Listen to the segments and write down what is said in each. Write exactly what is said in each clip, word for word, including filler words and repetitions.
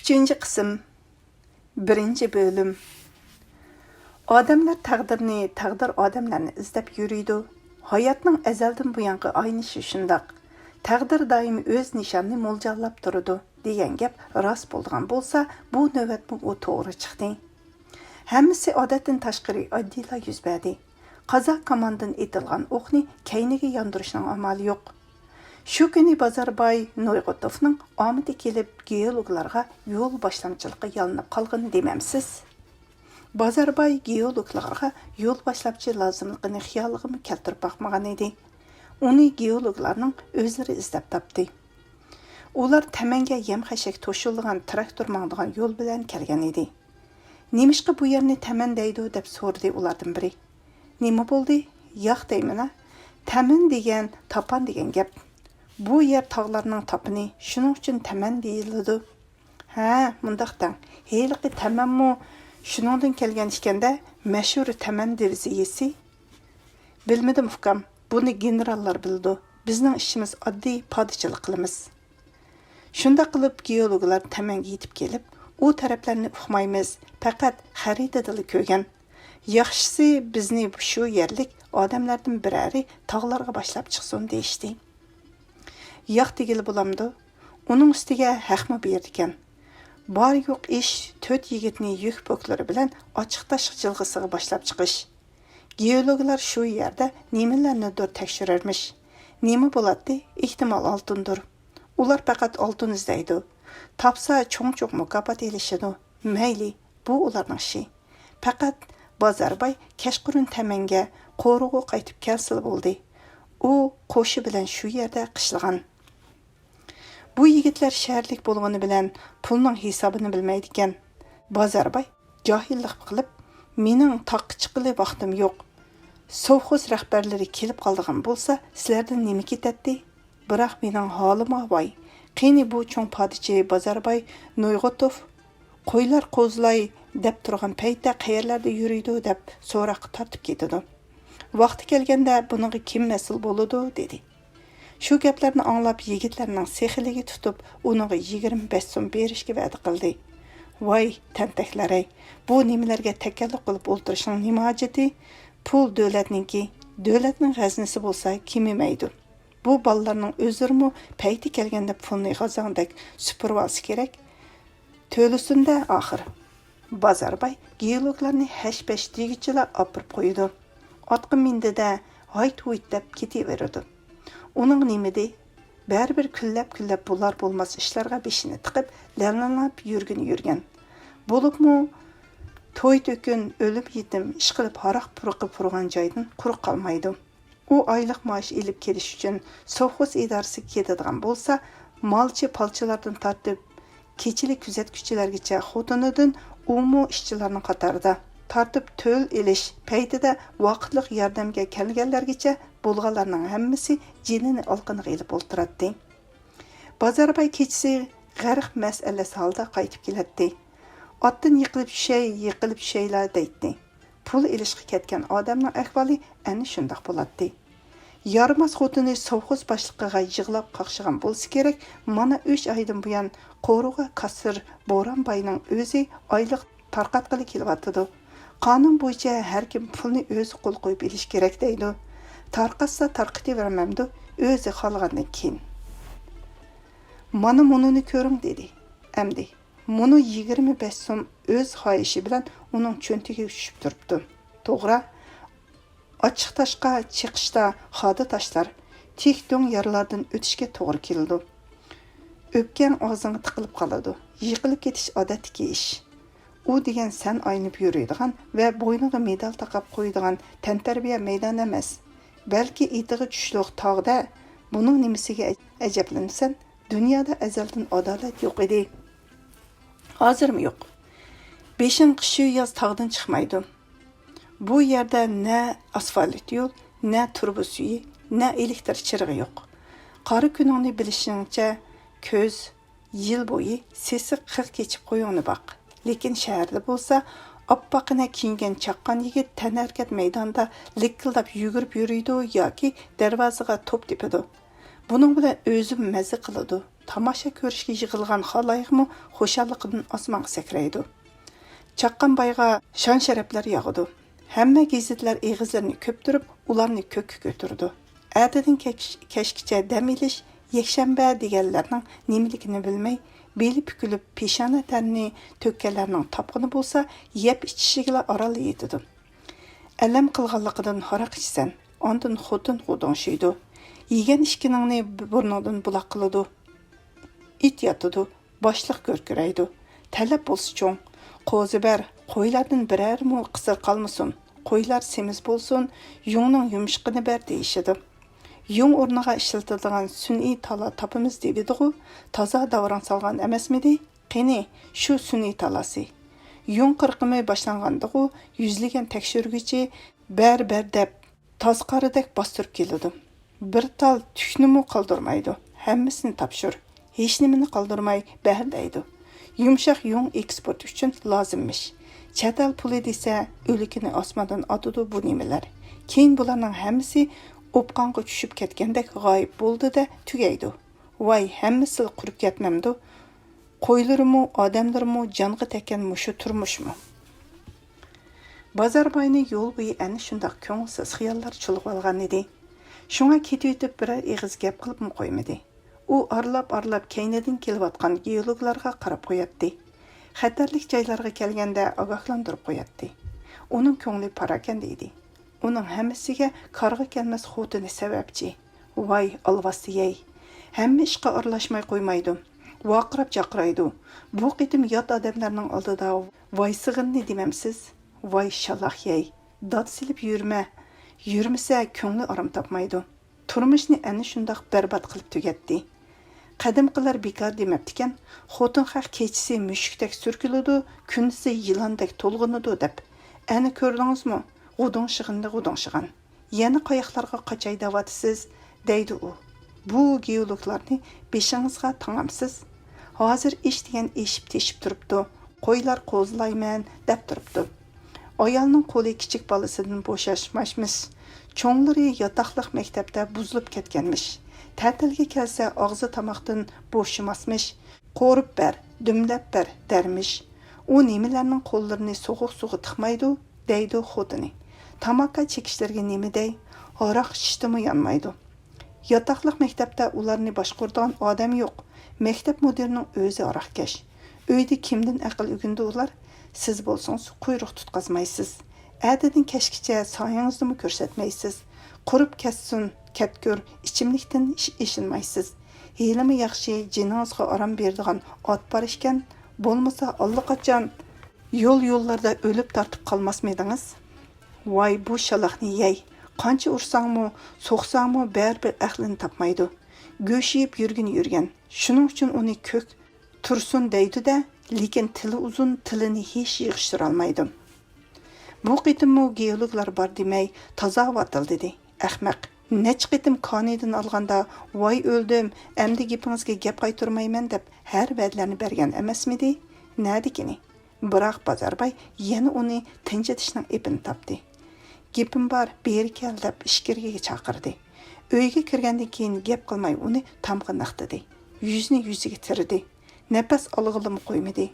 ئۈچىنچى قىسىم، بىرىنچى بۆلۈم. ئادەملەر تەقدىرنى، تەقدىر ئادەملەرنى ئىزدەپ يۈرىدۇ. ھاياتنىڭ ئەزەلدىن بۇيانقى ئاينىشى شۇنداق. تەقدىر دائىم ئۆز نىشانىنى مولجانلاپ تۇرىدۇ، دېگەن گەپ راست بولىدىغان بولسا، بۇ نۆۋەتمۇ ئۇ توغرا چىقتى. ھەممىسى ئادەتتىن تاشقىرى ئاددىيلا يۈز بەردى. قازا كاماندىن ئېتىلغان ئوقنى كەينىگە ياندۇرۇشنىڭ ئامالى يوق. شۇ كۈنى بازارباي نويغۇتوفنىڭ ئامىتى كېلىپ، گېئولوگلارغا يول باشلامچىلىققا يالىنىپ قالغىنى دېمەمسىز؟ بازارباي گېئولوگلارغا يول باشلامچى لازىملىقىنى خىيالىغىمۇ كەلتۈرۈپ باقمىغان ئىدى. ئۇنى گېئولوگلارنىڭ ئۆزلىرى ئىزدەپ تاپتى. ئۇلار تەمەنگە يەم-خەشەك توشۇلىدىغان تىراكتور ماڭىدىغان يول بىلەن كەلگەن ئىدى. «نېمىشقا بۇ يەرنى تەمەن دەيدۇ؟» دەپ سورىدى ئۇلاردىن بىرى. «نېمە بولدى؟ ياق دەيمەن-ە. تەمەن دېگەن تاپان دېگەن گەپ. بۇ يەر تاغلارنىڭ تاپىنى، شۇنىڭ ئۈچۈن تەمەن دېيىلىدۇ.» «ھە، مۇنداق دەڭ، ھېلىقى تەمەنمۇ شۇنىڭدىن كەلگەن ئىكەن-دە، مەشھۇر تەمەن دىۋىزىيىسى.» «بىلمىدىم، ئۇكام، بۇنى گېنېراللار بىلىدۇ، بىزنىڭ ئىشىمىز ئاددىي، پادىچىلىق قىلىمىز.» شۇنداق قىلىپ، گېئولوگلار تەمەنگە يېتىپ كېلىپ، «ئۇ تەرەپلەرنى ئۇقمايمىز، پەقەت خەرىتىدىلا كۆرگەن. ياخشىسى، بىزنى شۇ يەرلىك ئادەملەردىن بىرەرى تاغلارغا باشلاپ چىقسۇن» دېيىشتى. ياق دېگىلى بولامدۇ؟ ئۇنىڭ ئۈستىگە ھەقمۇ بېرىدىكەن. بار-يوق ئىش تۆت يىگىتنى يۈك پوكلىرى بىلەن ئاچچىقتاش جىلغىسىغا باشلاپ چىقىش. گېئولوگلار شۇ يەردە نېمىلەرنىدۇر تەكشۈرەرمىش. نېمە بولاتتى؟ ئېھتىمال، ئالتۇندۇر. ئۇلار پەقەت ئالتۇن ئىزدەيدۇ. تاپسا، چوڭ-چوڭ مۇكاپات ئېلىشىدۇ. مەيلى، بۇ ئۇلارنىڭ ئىشى. پەقەت بازارباي كەچقۇرۇن تەمەنگە، قورۇغا قايتىپ كەلسىلا بولدى. ئۇ قوشى بىلەن شۇ يەردە قىشلىغان. بۇ يىگىتلەر شەھەرلىك بولغىنى بىلەن پۇلنىڭ ھېسابىنى بىلمەيدىكەن. بازارباي جاھىللىق قىلىپ، «مېنىڭ تاغقا چىققىلى ۋاقتىم يوق. سوۋخوز رەھبەرلىرى كېلىپ قالىدىغان بولسا، سىلەردىن نېمە كېتەتتى؟ بىراق مېنىڭ ھالىمغا ۋاي! قېنى بۇ چوڭ پادىچى بازارباي نويغوتوف؟ قويلار قوزىلاي دەپ تۇرغان پەيتتە قەيەرلەردە يۈرىدۇ؟» دەپ سوراققا تارتىپ كېتىدۇ. «ۋاقتى كەلگەندە بۇنىڭغا كىم مەسئۇل بولىدۇ؟» دېدى. شۇ گەپلەرنى ئاڭلاپ، يىگىتلەرنىڭ سېخىيلىكى تۇتۇپ، ئۇنىڭغا يىگىرمە بەش سوم بېرىشكە ۋەدە قىلدى. ۋاي، تەنتەكلەر-ئەي، بۇ نېمىلەرگە تەكەللۇپ قىلىپ ئولتۇرۇشنىڭ نېمە ھاجىتى؟ پۇل دۆلەتنىڭكى، دۆلەتنىڭ غەزنىسى بولسا كېمىمەيدۇ. بۇ بالىلارنىڭ ئۆزلىرىمۇ پەيتى كەلگەندە پۇلنى غازاڭدەك سۈپۈرۈۋالسا كېرەك. تۆلىسۇن-دە ئاخىر. بازارباي گېئولوگلارنى ھەش-پەش دېگۈچىلا ئاپىرىپ قويىدۇ. ئاتقا مىندى-دە، ھايت-ھۇيت دەپ كېتىۋېرىدۇ. ئۇنىڭغا نېمىدى؟ بەرىبىر كۈنلەپ-كۈنلەپ بولار-بولماس ئىشلارغا بېشىنى تىقىپ، لەڭلەڭلەپ يۈرگىنى يۈرگەن. بولۇپمۇ توي-تۆكۈن، ئۆلۈم-يېتىم، ئىشقىلىپ ھاراق پۇرىقى پۇرىغان جايدىن قۇرۇق قالمايدۇ. ئۇ ئايلىق مائاش ئېلىپ كېلىش ئۈچۈن سوۋخوز ئىدارىسىگە كېتىدىغان بولسا، مالچى-پالچىلاردىن تارتىپ، كېچىلىك كۆزەتكۈچىلەرگىچە خوتۇنىدىن، ئۇمۇ ئىشچىلارنىڭ قاتارىدا، تارتىپ تۆل ئېلىش پەيتىدە ۋاقىتلىق ياردەمگە كەلگەنلەرگىچە بولغانلارنىڭ ھەممىسى جېنىنى ئالىقىنىغا ئېلىپ ئولتۇراتتى. بازارباي كېچىسى غەرق مەسئەلەس ھالدا قايتىپ كېلەتتى. ئاتتىن يىقىلىپ چۈشەي، يىقىلىپ چۈشەيلا دەيتتى. پۇل ئېلىشقا كەتكەن ئادەمنىڭ ئەھۋالى ئەنە شۇنداق بولاتتى. يارىماس خوتۇنى سوۋخوز باشلىقىغا يىغلاپ قاقشىغان بولسا كېرەك، مانا ئۈچ ئايدىن بۇيان قورۇغا كاسسىر بورانباينىڭ ئۆزى ئايلىق تارقاتقىلى كېلىۋاتىدۇ. قانۇن بويىچە ھەركىم پۇلنى ئۆزى قول قويۇپ ئېلىشى كېرەك دەيدۇ. تارقاتسا تارقىتىۋەرمەمدۇ، ئۆزى خالىغاندىن كېيىن. مانا مۇنۇنى كۆرۈڭ، دېدى. ئەمدى مۇنۇ يىگىرمە بەش سوم ئۆز خاھىشى بىلەن ئۇنىڭ چۆنتىكىگە چۈشۈپ تۇرۇپتۇ. توغرا، ئاچچىق تاشقا چېقىشتا خادا تاشلار، تىك دۆڭ يارلاردىن ئۆتۈشكە توغرا كېلىدۇ. ئۆپكەڭ ئاغزىڭغا تىقىلىپ قالىدۇ. يىقىلىپ كېتىش ئادەتتىكى ئىش. ئۇ دېگەن سەن ئايلىنىپ يۈرىدىغان ۋە بوينۇڭغا مېدال تاقاپ قويىدىغان تەنتەربىيە مەيدانى ئەمەس. بەلكى ئېتىغا چۈشلۈق تاغدە. بۇنىڭ نېمىسىگە ئەجەبلىنىسەن؟ دۇنيادا ئەزەلدىن ئادالەت يوق ئىدى. ھازىرمۇ يوق. بېشىڭ قىشۇ ياز تاغدىن چىقمايدۇ. بۇ يەردە نە ئاسفالت يول، نە تۇرۇبا سۈيى، نە ئېلېكتىر چىرىغى يوق. قارا كۈنۈڭنى بىلىشىڭچە، كۈز، يىل بويى سېسىق خىغ كېچىپ قويۇڭنى باق. لېكىن شەھەردە بولسا، ئاپئاقىنە كىيىنگەن چاققان يىگىت تەنھەرىكەت مەيدانىدا لىككىلداپ يۈگۈرۈپ يۈرىدۇ ياكى دەرۋازىغا توپ تېپىدۇ. بۇنىڭ بىلەن ئۆزىمۇ مەززە قىلىدۇ. تاماشا كۆرۈشكە يىغىلغان خالايىقمۇ خۇشاللىقىدىن ئاسمانغا سەكرەيدۇ. چاققان بايغا شان-شەرەپلەر ياغىدۇ. ھەممە گېزىتلەر ئېغىزلىرىنى كۆپتۈرۈپ، ئۇلارنى كۆككە كۆتۈرىدۇ. ئەتىدىن كەچ-، كەچكىچە دەم ئېلىش، يەكشەنبە دېگەنلەرنىڭ نېمىلىكىنى بىلمەي، بېلى پۈكۈلۈپ، پېشانە تەرنى تۆككەنلەرنىڭ تاپقىنى بولسا، يەپ ئىچىشىگىلا ئاران يېتىدۇ. ئەلەم قىلغانلىقىدىن ھاراق ئىچىسەن، ئاندىن خوتۇن غۇدۇڭشىيدۇ. يېگەن ئىچكىنىڭنى بۇرنۇڭدىن بۇلاق قىلىدۇ. ئىت ياتىدۇ، باشلىق گۈركىرەيدۇ. تەلەپ بولسا چوڭ. قوزا بەر، قويلاردىن بىرەرىمۇ قىسىر قالمىسۇن. قويلار سېمىز بولسۇن، يۇڭنىڭ يۇمشىقىنى بەر دېيىشىدۇ. يۇڭ ئورنىغا ئىشلىتىدىغان سۈنئىي تالا تاپىمىز دېۋىدىغۇ، تازا داۋراڭ سالغان ئەمەسمىدى؟ قېنى، شۇ سۈنئىي تالاسى؟ يۇڭ قىرغىقى باشلانغاندىغۇ، يۈزلىگەن تەكشۈرگۈچى بەر، بەر دەپ، تازقارىدەك باستۇرۇپ كېلىدۇ. بىر تال تۈكنىمۇ قالدۇرمايدۇ. ھەممىسىنى تاپشۇر. ھېچنېمىنى قالدۇرماي بەر دەيدۇ. يۇمشاق يۇڭ ئېكسپورت ئۈچۈن لازىممىش. چەت ئەل پۇلى دېسە، ئۆلۈكىنى ئاسماندىن ئاتىدۇ بۇ نېمىلەر. كېيىن بۇلارنىڭ ھەممىسى ئوپقانغا چۈشۈپ كەتكەندەك غايىب بولىدۇ-دە، تۈگەيدۇ. ۋاي، ھەممىسىلا قۇرۇپ كەتمەمدۇ؟ قويلىرىمۇ، ئادەملىرىمۇ جانغا تەگكەن مۇشۇ تۇرمۇشمۇ؟ بازارباينى يول بويى ئەنە شۇنداق كۆڭۈلسىز خىياللار چۇلغىۋالغانىدى. شۇڭا كېتىۋېتىپ بىرەر ئېغىز گەپ قىلىپمۇ قويمىدى. ئۇ ئارىلاپ-ئارىلاپ كەينىدىن كېلىۋاتقان گېئولوگلارغا قاراپ قوياتتى. خەتەرلىك جايلارغا كەلگەندە ئاگاھلاندۇرۇپ قوياتتى. ئۇنىڭ كۆڭلى پاراكەندە ئىدى. ئۇنىڭ ھەممىسىگە كارغا كەلمەس خوتۇنى سەۋەبچى. ۋاي، ئالۋاستى-يەي! ھەممە ئىشقا ئارىلاشماي قويمايدۇ. ۋارقىراپ جاقىرايدۇ. بۇ قېتىم يات ئادەملەرنىڭ ئالدىدا ۋايسىغىنىنى دېمەمسىز؟ ۋاي شالاق-يەي! داد سېلىپ يۈرمە! يۈرمىسە، كۆڭلى ئارام تاپمايدۇ. تۇرمۇشنى ئەنە شۇنداق بەربات قىلىپ تۈگەتتى. قەدىمكىلەر بىكار دېمەپتىكەن، خوتۇن خەق كېچىسى مۈشۈكتەك سۈركىلىدۇ، كۈندۈزى يىلاندەك تولغىنىدۇ دەپ. ئەنە كۆردىڭىزمۇ؟ غۇدۇڭشىغىنىنى غۇدۇڭشىغان. يەنە قاياقلارغا قاچاي دەۋاتىسىز؟ دەيدۇ ئۇ. بۇ گېئولوگلارنى بېشىڭىزغا تاڭامسىز؟ ھازىر ئىش دېگەن ئېشىپ تېشىپ تۇرۇپتۇ. قويلار قوزىلايمەن دەپ تۇرۇپتۇ. ئايالنىڭ قولى كىچىك بالىسىدىن بوشاشماشمىش. چوڭلىرى ياتاقلىق مەكتەپتە بۇزۇلۇپ كەتكەنمىش. تەتىلگە كەلسە ئاغزى تاماقتىن بوشىماسمىش. قورۇپ بەر، دۈملەپ بەر دەرمىش. ئۇ نېمىلەرنىڭ قوللىرىنى سوغۇق سۇغا تىقمايدۇ، دەيدۇ خوتۇنى. تاماكا چېكىشلىرىگە نېمە دەي؟ ھاراق ئىچىشتىنمۇ يانمايدۇ. ياتاقلىق مەكتەپتە ئۇلارنى باشقۇرىدىغان ئادەم يوق. مەكتەپ مۇدىرىنىڭ ئۆزى ھاراقكەش. ئۆيدە كىمدىن ئەقىل ئۆگىنىدۇ ئۇلار؟ سىز بولسىڭىز قۇيرۇق تۇتقازمايسىز. ئەتىدىن كەچكىچە سايىڭىزنىمۇ كۆرسەتمەيسىز. قۇرۇپ كەتسۇن، كەتكۈر، ئىچىملىكتىن ئىش-، ئېشىنمايسىز. ھېلىمۇ ياخشى، جېنىڭىزغا ئارام بېرىدىغان ئات بار ئىكەن، بولمىسا ئاللىقاچان يول-يوللاردا ئۆلۈپ تارتىپ قالماسمىدىڭىز؟ ۋاي، بۇ شالاقنى يەي! قانچە ئۇرساڭمۇ، سوقساڭمۇ بەرىبىر ئەقلىنى تاپمايدۇ. گۆش يەپ يۈرگىنى يۈرگەن. شۇنىڭ ئۈچۈن ئۇنى كۆك تۇرسۇن دەيدۇ-دە، لېكىن تىلى ئۇزۇن، تىلىنى ھېچ يىغىشتۇرالمايدۇ. بۇ قېتىممۇ گېئولوگلار بار دېمەي، تازا ۋاتىلدىدى. ئەخمەق! نەچچە قېتىم كانىيدىن ئالغاندا، ۋاي ئۆلدۈم، ئەمدى گېپىڭىزگە گەپ قايتۇرمايمەن دەپ ھەر ۋەدىلەرنى بەرگەن ئەمەسمىدى؟ نەدىكىنى؟ بىراق بازارباي يەنە ئۇنى تىنچىتىشنىڭ ئېپىنى تاپتى. گېپىم بار، بېرى كەل دەپ ئىچكىرىگە چاقىردى. ئۆيگە كىرگەندىن كېيىن گەپ قىلماي ئۇنى تامغا نىقتىدى. يۈزىنى يۈزىگە تىرىدى. نەپەس ئالغىلىمۇ قويمىدى.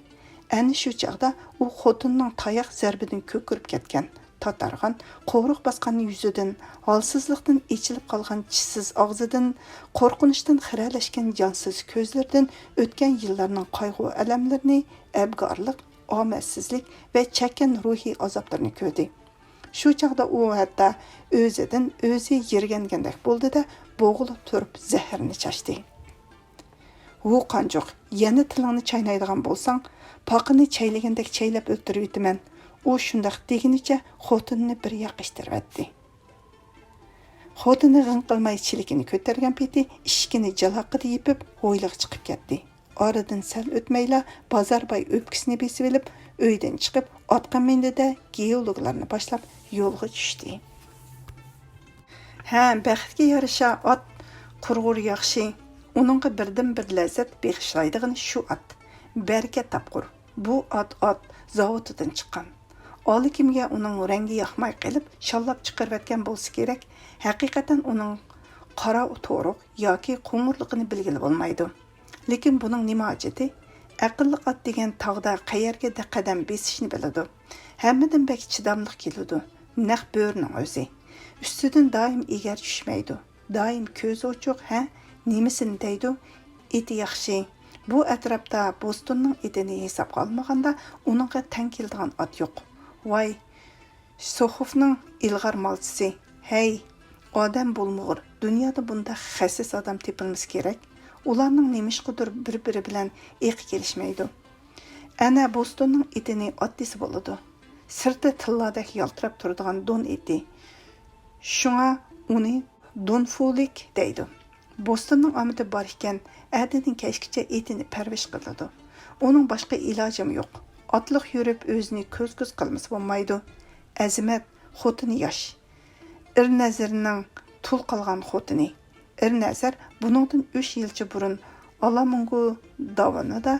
ئەنە شۇ چاغدا ئۇ خوتۇننىڭ تاياق زەربىدىن كۆكىرىپ كەتكەن، تاتارغان، قورۇق باسقان يۈزىدىن، ھالسىزلىقتىن ئېچىلىپ قالغان چىشسىز ئاغزىدىن، قورقۇنچتىن خىرەلەشكەن جانسىز كۆزلىرىدىن ئۆتكەن يىللارنىڭ قايغۇ-ئەلەملىرىنى، ئەبگارلىق، ئامەتسىزلىك ۋە چەككەن روھىي ئازابلىرىنى كۆردى. شۇ چاغدا ئۇ ھەتتا ئۆزىدىن ئۆزى يىرگەنگەندەك بولدى-دە، بوغۇلۇپ تۇرۇپ زەھىرىنى چاچتى. ھۇ قانجۇق، يەنە تىلىڭنى چاينايدىغان بولساڭ، پاقىنى چەيلىگەندەك چەيلەپ ئۆلتۈرۈۋېتىمەن. ئۇ شۇنداق دېگىنىچە خوتۇنىنى بىر ياققا ئىتتىرىۋەتتى. خوتۇنى غىڭ قىلماي چېلىكىنى كۆتەرگەن پېتى ئىشىكىنى جالاققىدە يېپىپ، ھويلىغا چىقىپ كەتتى. ئارىدىن سەل ئۆتمەيلا بازارباي ئۆپكىسىنى بېسىۋېلىپ، ئۆيدىن چىقىپ، ئاتقا مىندى-دە، گېئولوگلارنى باشلاپ يولغا چۈشتى. ھە، بەختكە يارىشا ئات قۇرغۇر ياخشى. ئۇنىڭغا بىردىنبىر لەززەت بېغىشلايدىغىنى شۇ ئات. بەرىكەت تاپقۇر. بۇ ئات، ئات، زاۋۇتىدىن چىققان. ئالىكىمگە ئۇنىڭ رەڭگى ياقماي قېلىپ، شاللاپ چىقىرىۋەتكەن بولسا كېرەك. ھەقىقەتەن ئۇنىڭ قارا توروق ياكى قوڭۇرلۇقىنى بىلگىلى بولمايدۇ. لېكىن بۇنىڭ نېمە ھاجىتى؟ ئەقىللىق ئات دېگەن تاغدا قەيەرگە دە-، قەدەم بېسىشنى بىلىدۇ. ھەممىدىن بەك چىداملىق كېلىدۇ. نەق بۆرىنىڭ ئۆزى. ئۈستىدىن دائىم ئېگەر چۈشمەيدۇ. دائىم كۆزى ئوچۇق، ھە؟ نېمىسىنى دەيدۇ؟ ئېتى ياخشى. بۇ ئەتراپتا بوستوننىڭ ئېتىنى ھېسابقا ئالمىغاندا، ئۇنىڭغا تەڭ كېلىدىغان ئات يوق. ۋاي، سوخوفنىڭ ئىلغار مالچىسى. ھەي، ئادەم بولمىغۇر، دۇنيادا بۇنداق خەسىس ئادەم تېپىلمىسا كېرەك. ئۇلارنىڭ نېمىشقىدۇر بىر-بىرى بىلەن ئېقى كېلىشمەيدۇ. ئەنە بوستوننىڭ ئېتىنى ئات دېسە بولىدۇ. سىرتى تىللادەك يالتىراپ تۇرىدىغان دون ئېتى. شۇڭا ئۇنى دونفۇلىك دەيدۇ. بوستوننىڭ ئامىتى بار ئىكەن، ئەتىدىن كەچكىچە ئېتىنى پەرۋىش قىلىدۇ. ئۇنىڭ باشقا ئىلاجىمۇ يوق. ئاتلىق يۈرۈپ ئۆزىنى كۆز-كۆز قىلمىسا بولمايدۇ. ئەزىمەت، خوتۇنى ياش. ئېرنەزىرنىڭ تۇل قالغان خوتۇنى. ئېرنەزەر بۇنىڭدىن ئۈچ يىلچە بۇرۇن ئالامۇنگۇ داۋىنىدا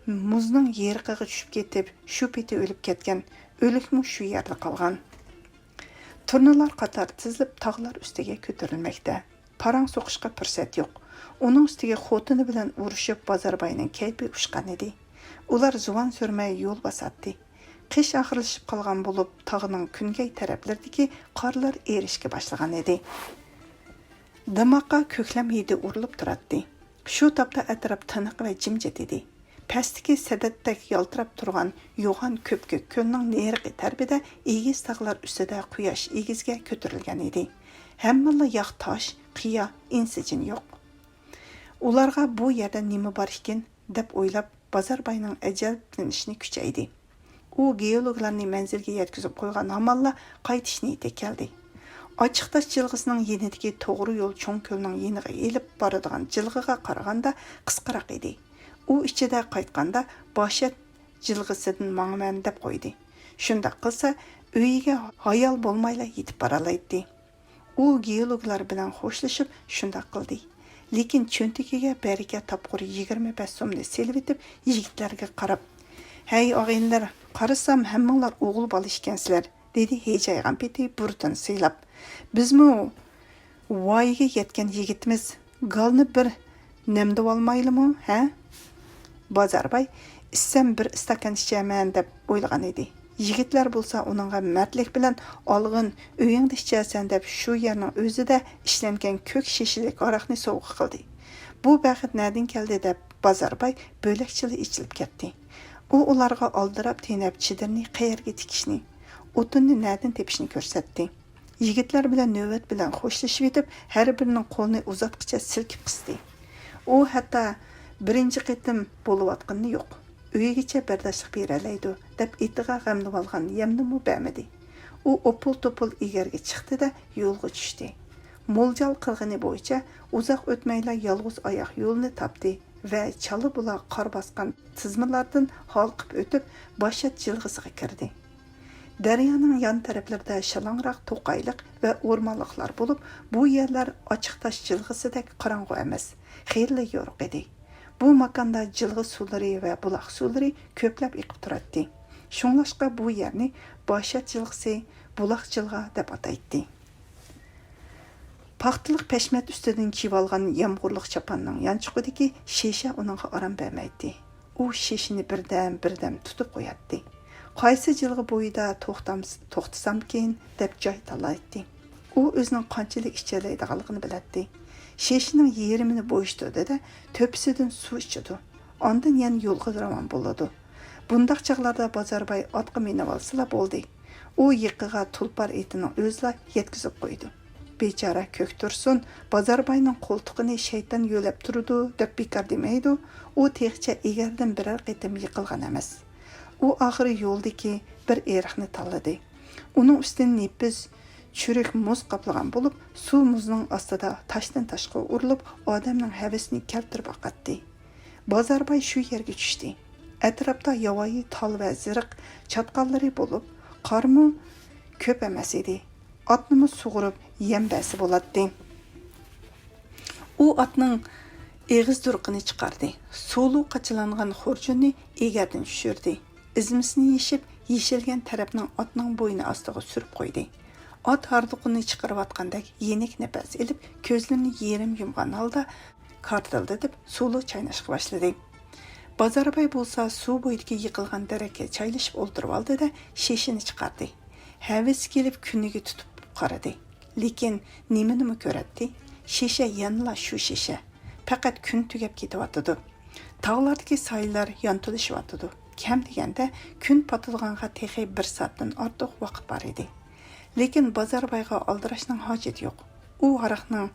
مۇزنىڭ يېرىقىغا چۈشۈپ كېتىپ، شۇ پېتى ئۆلۈپ كەتكەن. ئۆلۈكمۇ شۇ يەردە قالغان. تۇرنىلار قاتار تىزىلىپ، تاغلار ئۈستىگە كۆتۈرۈلمەكتە. پاراڭ سوقۇشقا پۇرسەت يوق. ئۇنىڭ ئۈستىگە خوتۇنى بىلەن ئۇرۇشۇپ، بازارباينىڭ كەيپى ئۇچقانىدى. ئۇلار زۇۋان سۈرمەي يول باساتتى. قىش ئاخىرلىشىپ قالغان بولۇپ، تاغنىڭ كۈنگەي تەرەپلىرىدىكى قارلار ئېرىشكە باشلىغانىدى. دىماققا كۆكلەم ھىدى ئۇرۇلۇپ تۇراتتى. شۇ تاپتا ئەتراپ تىنىق ۋە جىمجىت ئىدى. پەستىكى سەدەتتەك يالتىراپ تۇرغان يوغان كۆپكۆك كۆلنىڭ نېرىقى تەرىپىدە ئېگىز تاغلار ئۈستىدە قۇياش ئېگىزگە كۆتۈرۈلگەن ئىدى. ھەممىلا ياغ تاش، قىيا، ئىنسىجىن يوق. ئۇلارغا بۇ يەردە نېمە بار ئىكىن، دەپ ئويلاپ، بازارباينىڭ ئەجەبلىنىشىنى كۈچەيدى. ئۇ گېئولوگلارنى مەنزىلگە يەتكۈزۈپ قويغان ھامانلا قايتىش نىيىتى كەلدى. ئاچچىقتاش جىلغىسىنىڭ يېنىدىكى توغرا يول چوڭ كۆلنىڭ يېنىغا ئېلىپ بارىدىغان جىلغىغا قارىغاندا قىسقىراق ئىدى. ئۇ ئىچىدە قايتقاندا باشەت جىلغىسىدىن ماڭىمەن دەپ قويدى. شۇنداق قىلسا، ئۆيىگە ھايال بولمايلا يېتىپ بارالايتتى. ئۇ گېئولوگلار بىلەن خوشلىشىپ شۇنداق قىلدى. لېكىن چۆنتىكىگە بەرىكە تاپقۇر يىگىرمە بەش سومنى سېلىۋېتىپ، يىگىتلەرگە قاراپ، «ھەي، ئاغىنىلەر، قارىسام، ھەممىڭلار ئوغۇل بالا ئىكەنسىلەر»، دېدى ھىجايغان پېتى بۇرۇتىنى سىيلاپ. «بىزمۇ ۋايىگە يەتكەن يىگىتمىز. گالنى بىر نەمدىۋالمايلىمۇ، ھە؟» بازارباي، «ئىچسەم بىر ئىستاكان ئىچەرمەن» دەپ ئويلىغان ئىدى. يىگىتلەر بولسا ئۇنىڭغا مەردلىك بىلەن، «ئالغىن، ئۆيۈڭدە ئىچەرسەن» دەپ، شۇ يەرنىڭ ئۆزىدە ئىشلەنگەن كۆك شېشىلىك ھاراقنى سوۋغا قىلدى. بۇ بەخت نەدىن كەلدى دەپ، بازارباي بۆلەكچىلا ئېچىلىپ كەتتى. ئۇ ئۇلارغا ئالدىراپ تېنەپ چېدىرنى قەيەرگە تىكىشنى، ئوتۇننى نەدىن تېپىشنى كۆرسەتتى. يىگىتلەر بىلەن نۆۋەت بىلەن خوشلىشىۋېتىپ، ھەر بىرىنىڭ قولىنى ئۇزاتقىچە سىلكىپ قىستى. ئۇ ھەتتا، «بىرىنچى قېتىم بولۇۋاتقىنى يوق، ئۆيىگىچە بەرداشلىق بېرەلەيدۇ» دەپ، ئېتىغا غەملىۋالغان يەمنىمۇ بەرمىدى. ئۇ ئوپۇل-توپۇل ئېگەرگە چىقتى-دە، يولغا چۈشتى. مولجال قىلغىنى بويىچە، ئۇزاق ئۆتمەيلا يالغۇز ئاياق يولىنى تاپتى ۋە چالا بۇلاق قار باسقان تىزمىلاردىن ھالقىپ ئۆتۈپ، باشات جىلغىسىغا كىردى. دەريانىڭ يان تەرەپلىرىدە شالاڭراق توقايلىق ۋە ئورمانلىقلار بولۇپ، بۇ يەرلەر ئاچچىقتاش جىلغىسىدەك قاراڭغۇ ئەمەس، خېلىلا يورۇق ئىدى. بۇ ماكاندا جىلغا سۇلىرى ۋە بۇلاق سۇلىرى كۆپلەپ ئېقىپ تۇراتتى. شۇڭلاشقا بۇ يەرنى باشات جىلغىسى، بۇلاق جىلغا دەپ ئاتايتتى. پاختىلىق پەشمەت ئۈستىدىن كىيىۋالغان يامغۇرلۇق چاپاننىڭ يانچۇقىدىكى شېشە ئۇنىڭغا ئارام بەرمەيتتى. ئۇ شېشىنى بىردەم-بىردەم تۇتۇپ قوياتتى. «قايسى جىلغا بويىدا توختام-، توختىسامكىن؟» دەپ جاي تاللايتتى. ئۇ ئۆزىنىڭ قانچىلىك ئىچەلەيدىغانلىقىنى بىلەتتى. شېشىنىڭ يېرىمىنى بويىشتۇردى-دە، تۆپىسىدىن سۇ ئىچىدۇ. ئاندىن يەنە يولغا راۋان بولىدۇ. بۇنداق چاغلاردا بازارباي ئاتقا مىنىۋالسىلا بولدى. ئۇ يېقىغا تۇلپار ئېتىنىڭ ئۆزىلا يەتكۈزۈپ قويىدۇ. بىچارە كۆكتۇرسۇن، بازارباينىڭ قولتۇقىنى شەيتان يۆلەپ تۇرىدۇ دەپ بىكار دېمەيدۇ. ئۇ تېخىچە ئېگەردىن بىرەر قېتىم يىقىلغان ئەمەس. ئۇ ئاخىرى يولدىكى بىر ئېرىقنى تاللىدى. ئۇنىڭ ئۈستىنى نېپىز، چۈرۈك مۇز قاپلىغان بولۇپ، سۇ مۇزنىڭ ئاستىدا تاشتىن تاشقا ئۇرۇلۇپ، ئادەمنىڭ ھەۋىسىنى كەلتۈرۈپ ئاقاتتى. بازارباي شۇ يەرگە چۈشتى. ئەتراپتا ياۋايى تال ۋە زېرىق چاتقاللىرى بولۇپ، قارمۇ كۆپ ئەمەس ئىدى. ئاتنىمۇ سۇغۇرۇپ يەم بەرسە بولاتتى. ئۇ ئاتنىڭ ئېغىز دۇرقىنى چىقاردى. سۇلۇ قاچىلانغان خۇرجۇننى ئېگەردىن چۈشۈردى. ئىزمىسىنى يېشىپ، يېشىلگەن تەرەپنىڭ ئاتنىڭ بوينى ئاستىغا سۈرۈپ قويدى. ئات ھاردۇقىنى چىقىرىۋاتقاندەك يېنىك نەپەس ئېلىپ، كۆزلىرىنى يېرىم يۇمغان ھالدا كارتىلدىتىپ سۇلۇ چايناشقا باشلىدى. بازارباي بولسا سۇ بويىدىكى يىقىلغان دەرەخكە چايلىشىپ ئولتۇرۇۋالدى-دە، شېشىنى چىقاردى. ھەۋىسى كېلىپ كۈنىگە تۇتۇپ قارىدى. لېكىن نېمىنىمۇ كۆرەتتى؟ شېشە يەنىلا شۇ شېشە. پەقەت كۈن تۈگەپ كېتىۋاتىدۇ. تاغلاردىكى سايىلار يانتۇلۇشۇۋاتىدۇ. كەم دېگەندە كۈن پاتىدىغانغا تېخى بىر سائەتتىن ئارتۇق ۋاقىت بار ئىدى. لېكىن بازاربايغا ئالدىراشنىڭ ھاجىتى يوق. ئۇ ھاراقنىڭ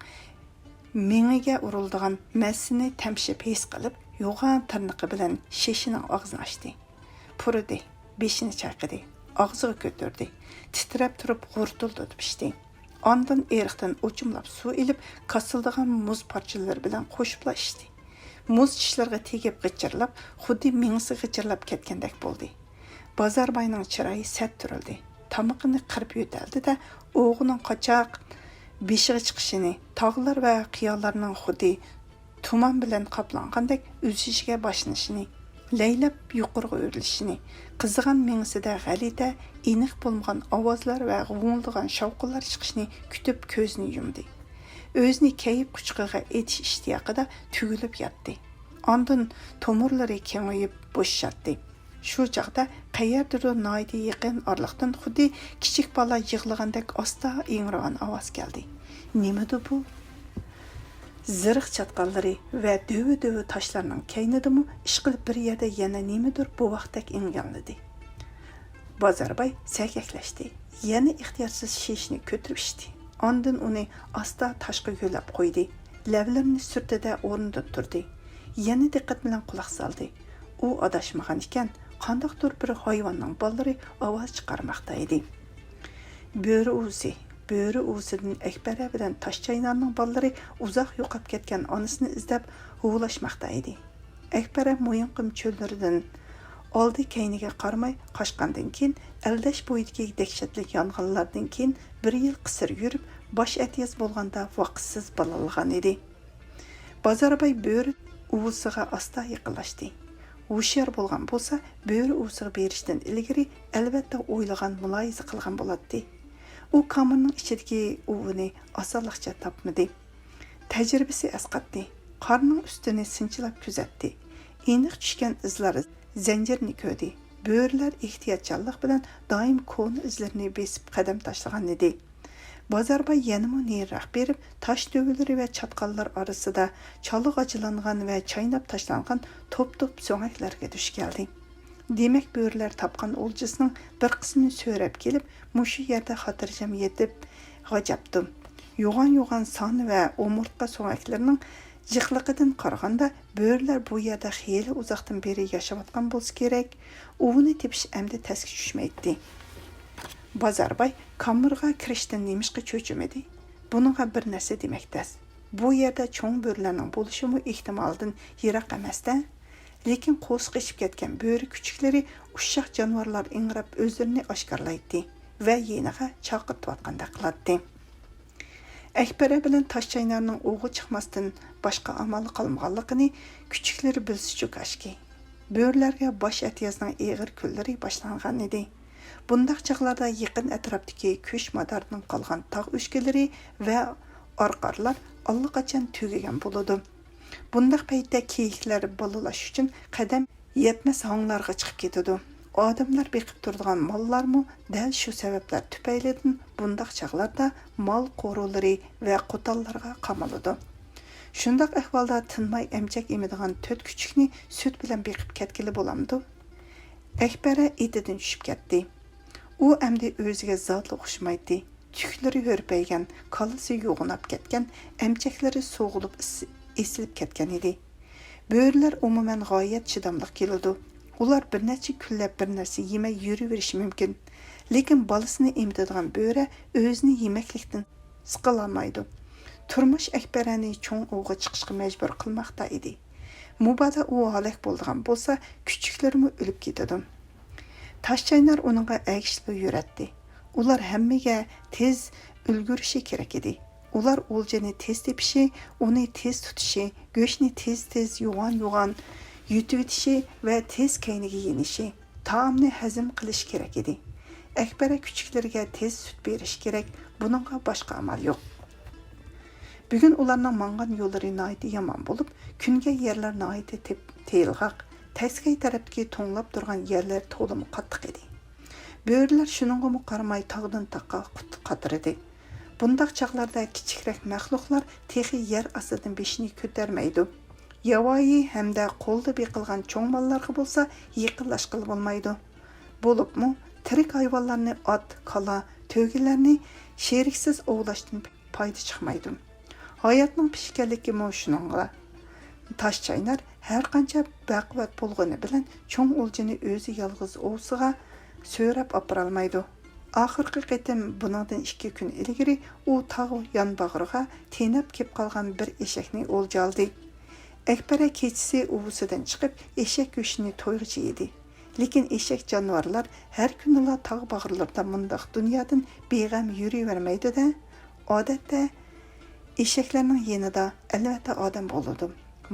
مېڭىگە ئۇرۇلىدىغان مەسىنى تەمشەپ ھېس قىلىپ، يوغان تىرنىقى بىلەن شېشىنىڭ ئاغزىنى ئاچتى. پۇرىدى، بېشىنى چايقىدى، ئاغزىغا كۆتۈردى. تىترەپ تۇرۇپ غۇرتۇلدىتىپ ئىچتى. ئاندىن ئېرىقتىن ئوچۇملاپ سۇ ئېلىپ، كاسىلدىغان مۇز پارچىلىرى بىلەن قوشۇپلا ئىچتى. مۇز چىشلىرىغا تېگىپ غىچىرلاپ، خۇددى مېڭىسى غىچىرلاپ كەتكەندەك بولدى. بازارباينىڭ چىرايى سەت تۈرۈلدى. تامىقىنى قىرىپ يۆتەلدى-دە، ئوغىنىڭ قاچاق بېشىغا چىقىشىنى، تاغلار ۋە قىيالارنىڭ خۇددى تۇمان بىلەن قاپلانغاندەك ئۈزۈشىگە باشلىنىشىنى، لەيلەپ يۇقىرىغا ئۆرلىشىنى، قىزىغان مېڭىسىدە غەلىتە، ئېنىق بولمىغان ئاۋازلار ۋە غۇڭۇلدىغان شاۋقۇنلار چىقىشىنى كۈتۈپ كۆزىنى يۇمدى. ئۆزىنى كەيپ قۇچىقىغا ئېتىش ئىشتىياقىدا تۈگۈلۈپ ياتتى. ئاندىن تومۇرلىرى كېڭىيىپ بوشىشاتتى. شۇ چاغدا قەيەردۇر ناھايىتى يېقىن ئارىلىقتىن خۇددى كىچىك بالا يىغلىغاندەك ئاستا ئىڭرىغان ئاۋاز كەلدى. نېمىدۇ بۇ؟ زىرىق چاتقاللىرى ۋە دۆۋە-دۆۋە تاشلارنىڭ كەينىدىمۇ ئىشقىلىپ بىر يەردە يەنە نېمىدۇر بوۋاقتەك ئىڭيالىدى. بازارباي سەگەكلەشتى. يەنە ئىختىيارسىز شېشىنى كۆتۈرۈپ ئىچتى. ئاندىن ئۇنى ئاستا تاشقا يۆلەپ قويدى. لەۋلىرىنى سۈرتتى-دە ئورنىدىن تۇردى. يەنە دىققەت بىلەن قۇلاق سالدى. ئۇ ئاداشمىغان ئىكەن، قانداقتۇر بىر ھايۋاننىڭ بالىلىرى ئاۋاز چىقارماقتا ئىدى. بۆرە ئۇۋىسى، بۆرە ئۇۋىسىدىن ئەكبەرە بىلەن تاشچاينارنىڭ بالىلىرى ئۇزاق يوقاپ كەتكەن ئانىسىنى ئىزدەپ ھۇۋلاشماقتا ئىدى. ئەكبەرە مويۇنقۇم چۆللىرىدىن ئالدى كەينىگە قارىماي قاچقاندىن كېيىن، ئەلدەش بويىدىكى دەھشەتلىك يانغىنلاردىن كېيىن بىر يىل قىسىر يۈرۈپ، باش ئەتىياز بولغاندا ۋاقىتسىز بالالىغان ئىدى. بازارباي بۆرە ئۇۋىسىغا ئاستا يېقىنلاشتى. ھوشيار بولغان بولسا، بۆرە ئۇۋىسىغا بېرىشتىن ئىلگىرى ئەلۋەتتە ئويلىغان، مۇلاھىزە قىلغان بولاتتى. ئۇ كامېرنىڭ ئىچىدىكى ئۇۋىنى ئاسانلىقچە تاپمىدى. تەجرىبىسى ئەسقاتتى. قارنىڭ ئۈستىنى سىنچىلاپ كۆزەتتى. ئېنىق چۈشكەن ئىزلار زەنجىرىنى كۆردى. بۆرىلەر ئېھتىياتچانلىق بىلەن دائىم كونا ئىزلىرىنى بېسىپ قەدەم تاشلىغان ئىدى. بازارباي يەنىمۇ نېرىراق بېرىپ، تاش دۆۋىلىرى ۋە چاتقاللار ئارىسىدا چالا غاجىلانغان ۋە چايناپ تاشلانغان توپ-توپ سۆڭەكلەرگە دۇچ كەلدى. دېمەك، بۆرىلەر تاپقان ئولجىسىنىڭ بىر قىسمىنى سۆرەپ كېلىپ، مۇشۇ يەردە خاتىرجەم يېتىپ غاجاپتۇ. يوغان-يوغان سان ۋە ئومۇرتقا سۆڭەكلىرىنىڭ جىقلىقىدىن قارىغاندا، بۆرىلەر بۇ يەردە خېلى ئۇزاقتىن بېرى ياشاۋاتقان بولسا كېرەك. ئۇۋىنى تېپىش ئەمدى تەسكە چۈشمەيتتى. بازارباي كامېرغا كىرىشتىن نېمىشقا چۆچۈمىدى؟ بۇنىڭغا بىر نەرسە دېمەك تەس. بۇ يەردە چوڭ بۆرىلەرنىڭ بولۇشىمۇ ئېھتىمالدىن يىراق ئەمەس-دە. لېكىن قورسىقى ئېچىپ كەتكەن بۆرە كۈچۈكلىرى ئۇششاق جانىۋارلار ئىڭراپ ئۆزلىرىنى ئاشكارىلايتتى ۋە يېنىغا چاقىرتىۋاتقاندەك قىلاتتى. ئەكبەرە بىلەن تاشچاينارنىڭ ئوۋغا چىقماستىن باشقا ئامالى قالمىغانلىقىنى كۈچۈكلىرى بىلسىچۇ كاشكى. بۆرىلەرگە باش ئەتىيازنىڭ ئېغىر كۈنلىرى باشلانغان ئىدى. بۇنداق چاغلاردا يېقىن ئەتراپتىكى كۆچ ماداردىن قالغان تاغ ئۆچكىلىرى ۋە ئارقارلار ئاللىقاچان تۈگىگەن بولىدۇ. بۇنداق پەيتتە كېيىكلەر بالالاش ئۈچۈن قەدەم يەتمەس ھاڭلارغا چىقىپ كېتىدۇ. ئادەملەر بېقىپ تۇرىدىغان ماللارمۇ دەل شۇ سەۋەبلەر تۈپەيلىدىن بۇنداق چاغلاردا مال قورۇلىرى ۋە قوتانلارغا قامىلىدۇ. شۇنداق ئەھۋالدا تىنماي ئەمچەك ئېمىدىغان تۆت كۈچۈكنى سۈت بىلەن بېقىپ كەتكىلى بولامدۇ؟ ئەكبەرە ئېتىدىن چۈشۈپ كەتتى. ئۇ ئەمدى ئۆزىگە زادىلا ئوخشىمايتتى. تۈكلىرى ھۆرپەيگەن، كاللىسى يوغىناپ كەتكەن، ئەمچەكلىرى سوغۇلۇپ ئېس-، ئېسىلىپ كەتكەن ئىدى. بۆرىلەر ئومۇمەن غايەت چىداملىق كېلىدۇ. ئۇلار بىر نەچچە كۈنلەپ بىر نەرسە يېمەي يۈرۈۋېرىشى مۇمكىن. لېكىن بالىسىنى ئېمىتىدىغان بۆرە ئۆزىنى يېمەكلىكتىن سىقىلالمايدۇ. تۇرمۇش ئەكبەرەنى چوڭ ئوۋغا چىقىشقا مەجبۇر قىلماقتا ئىدى. مۇبادا ئۇ ھالاك بولىدىغان بولسا، كۈچۈكلىرىمۇ ئۆلۈپ كېتىدۇ. تاشچاينار ئۇنىڭغا ئەگىشىپلا يۈرەتتى. ئۇلار ھەممىگە تېز ئۈلگۈرۈشى كېرەك ئىدى. ئۇلار ئولجىنى تېز تېپىشى، ئۇنى تېز تۇتۇشى، گۆشنى تېز-تېز يوغان-يوغان يۇتۇۋېتىشى ۋە تېز كەينىگە يېنىشى، تائامنى ھەزىم قىلىشى كېرەك ئىدى. ئەكبەرە كۈچۈكلىرىگە تېز سۈت بېرىشى كېرەك، بۇنىڭغا باشقا ئامال يوق. بۈگۈن ئۇلارنىڭ ماڭغان يوللىرى ناھايىتى يامان بولۇپ، كۆنگەن يەرلەر ناھايىتى تېپ-، تېيىلغاق، تەسكەي تەرەپتىكى توڭلاپ تۇرغان يەرلەر تولىمۇ قاتتىق ئىدى. بۆرىلەر شۇنىڭغىمۇ قارىماي تاغدىن تاغقا قۇت-، قاترىدى. بۇنداق چاغلاردا كىچىكرەك مەخلۇقلار تېخى يەر ئاستىدىن بېشىنى كۆتەرمەيدۇ. ياۋايى ھەمدە قولدا بېقىلغان چوڭ ماللارغا بولسا يېقىنلاشقىلى بولمايدۇ. بولۇپمۇ تىرىك ھايۋانلارنى، ئات، كالا، تۆگىلەرنى شېرىكسىز ئوۋلاشتىن پايدا چىقمايدۇ. ھاياتنىڭ پىشىكەنلىكىمۇ شۇنىڭغا. تاش چاينار ھەرقانچە بەقۇۋۋەت بولغىنى بىلەن، چوڭ ئولجىنى ئۆزى يالغۇز ئوۋسىغا سۆرەپ ئاپىرالمايدۇ. ئاخىرقى قېتىم بۇنىڭدىن ئىككى كۈن ئىلگىرى ئۇ تاغ يانباغرىغا تېنەپ كېلىپ قالغان بىر ئېشەكنى ئولجا ئالدى. ئەكبەرە كېچىسى ئۇۋىسىدىن چىقىپ، ئېشەك گۆشىنى تويغىچە يېدى. لېكىن ئېشەك جانىۋارلار ھەر كۈنىلا تاغ باغرىلىرىدا مۇنداق دۇنيادىن بىغەم يۈرۈۋەرمەيدۇ-دە. ئادەتتە ئېشەكلەرنىڭ يېنىدا ئەلۋەتتە ئادەم بولىدۇ.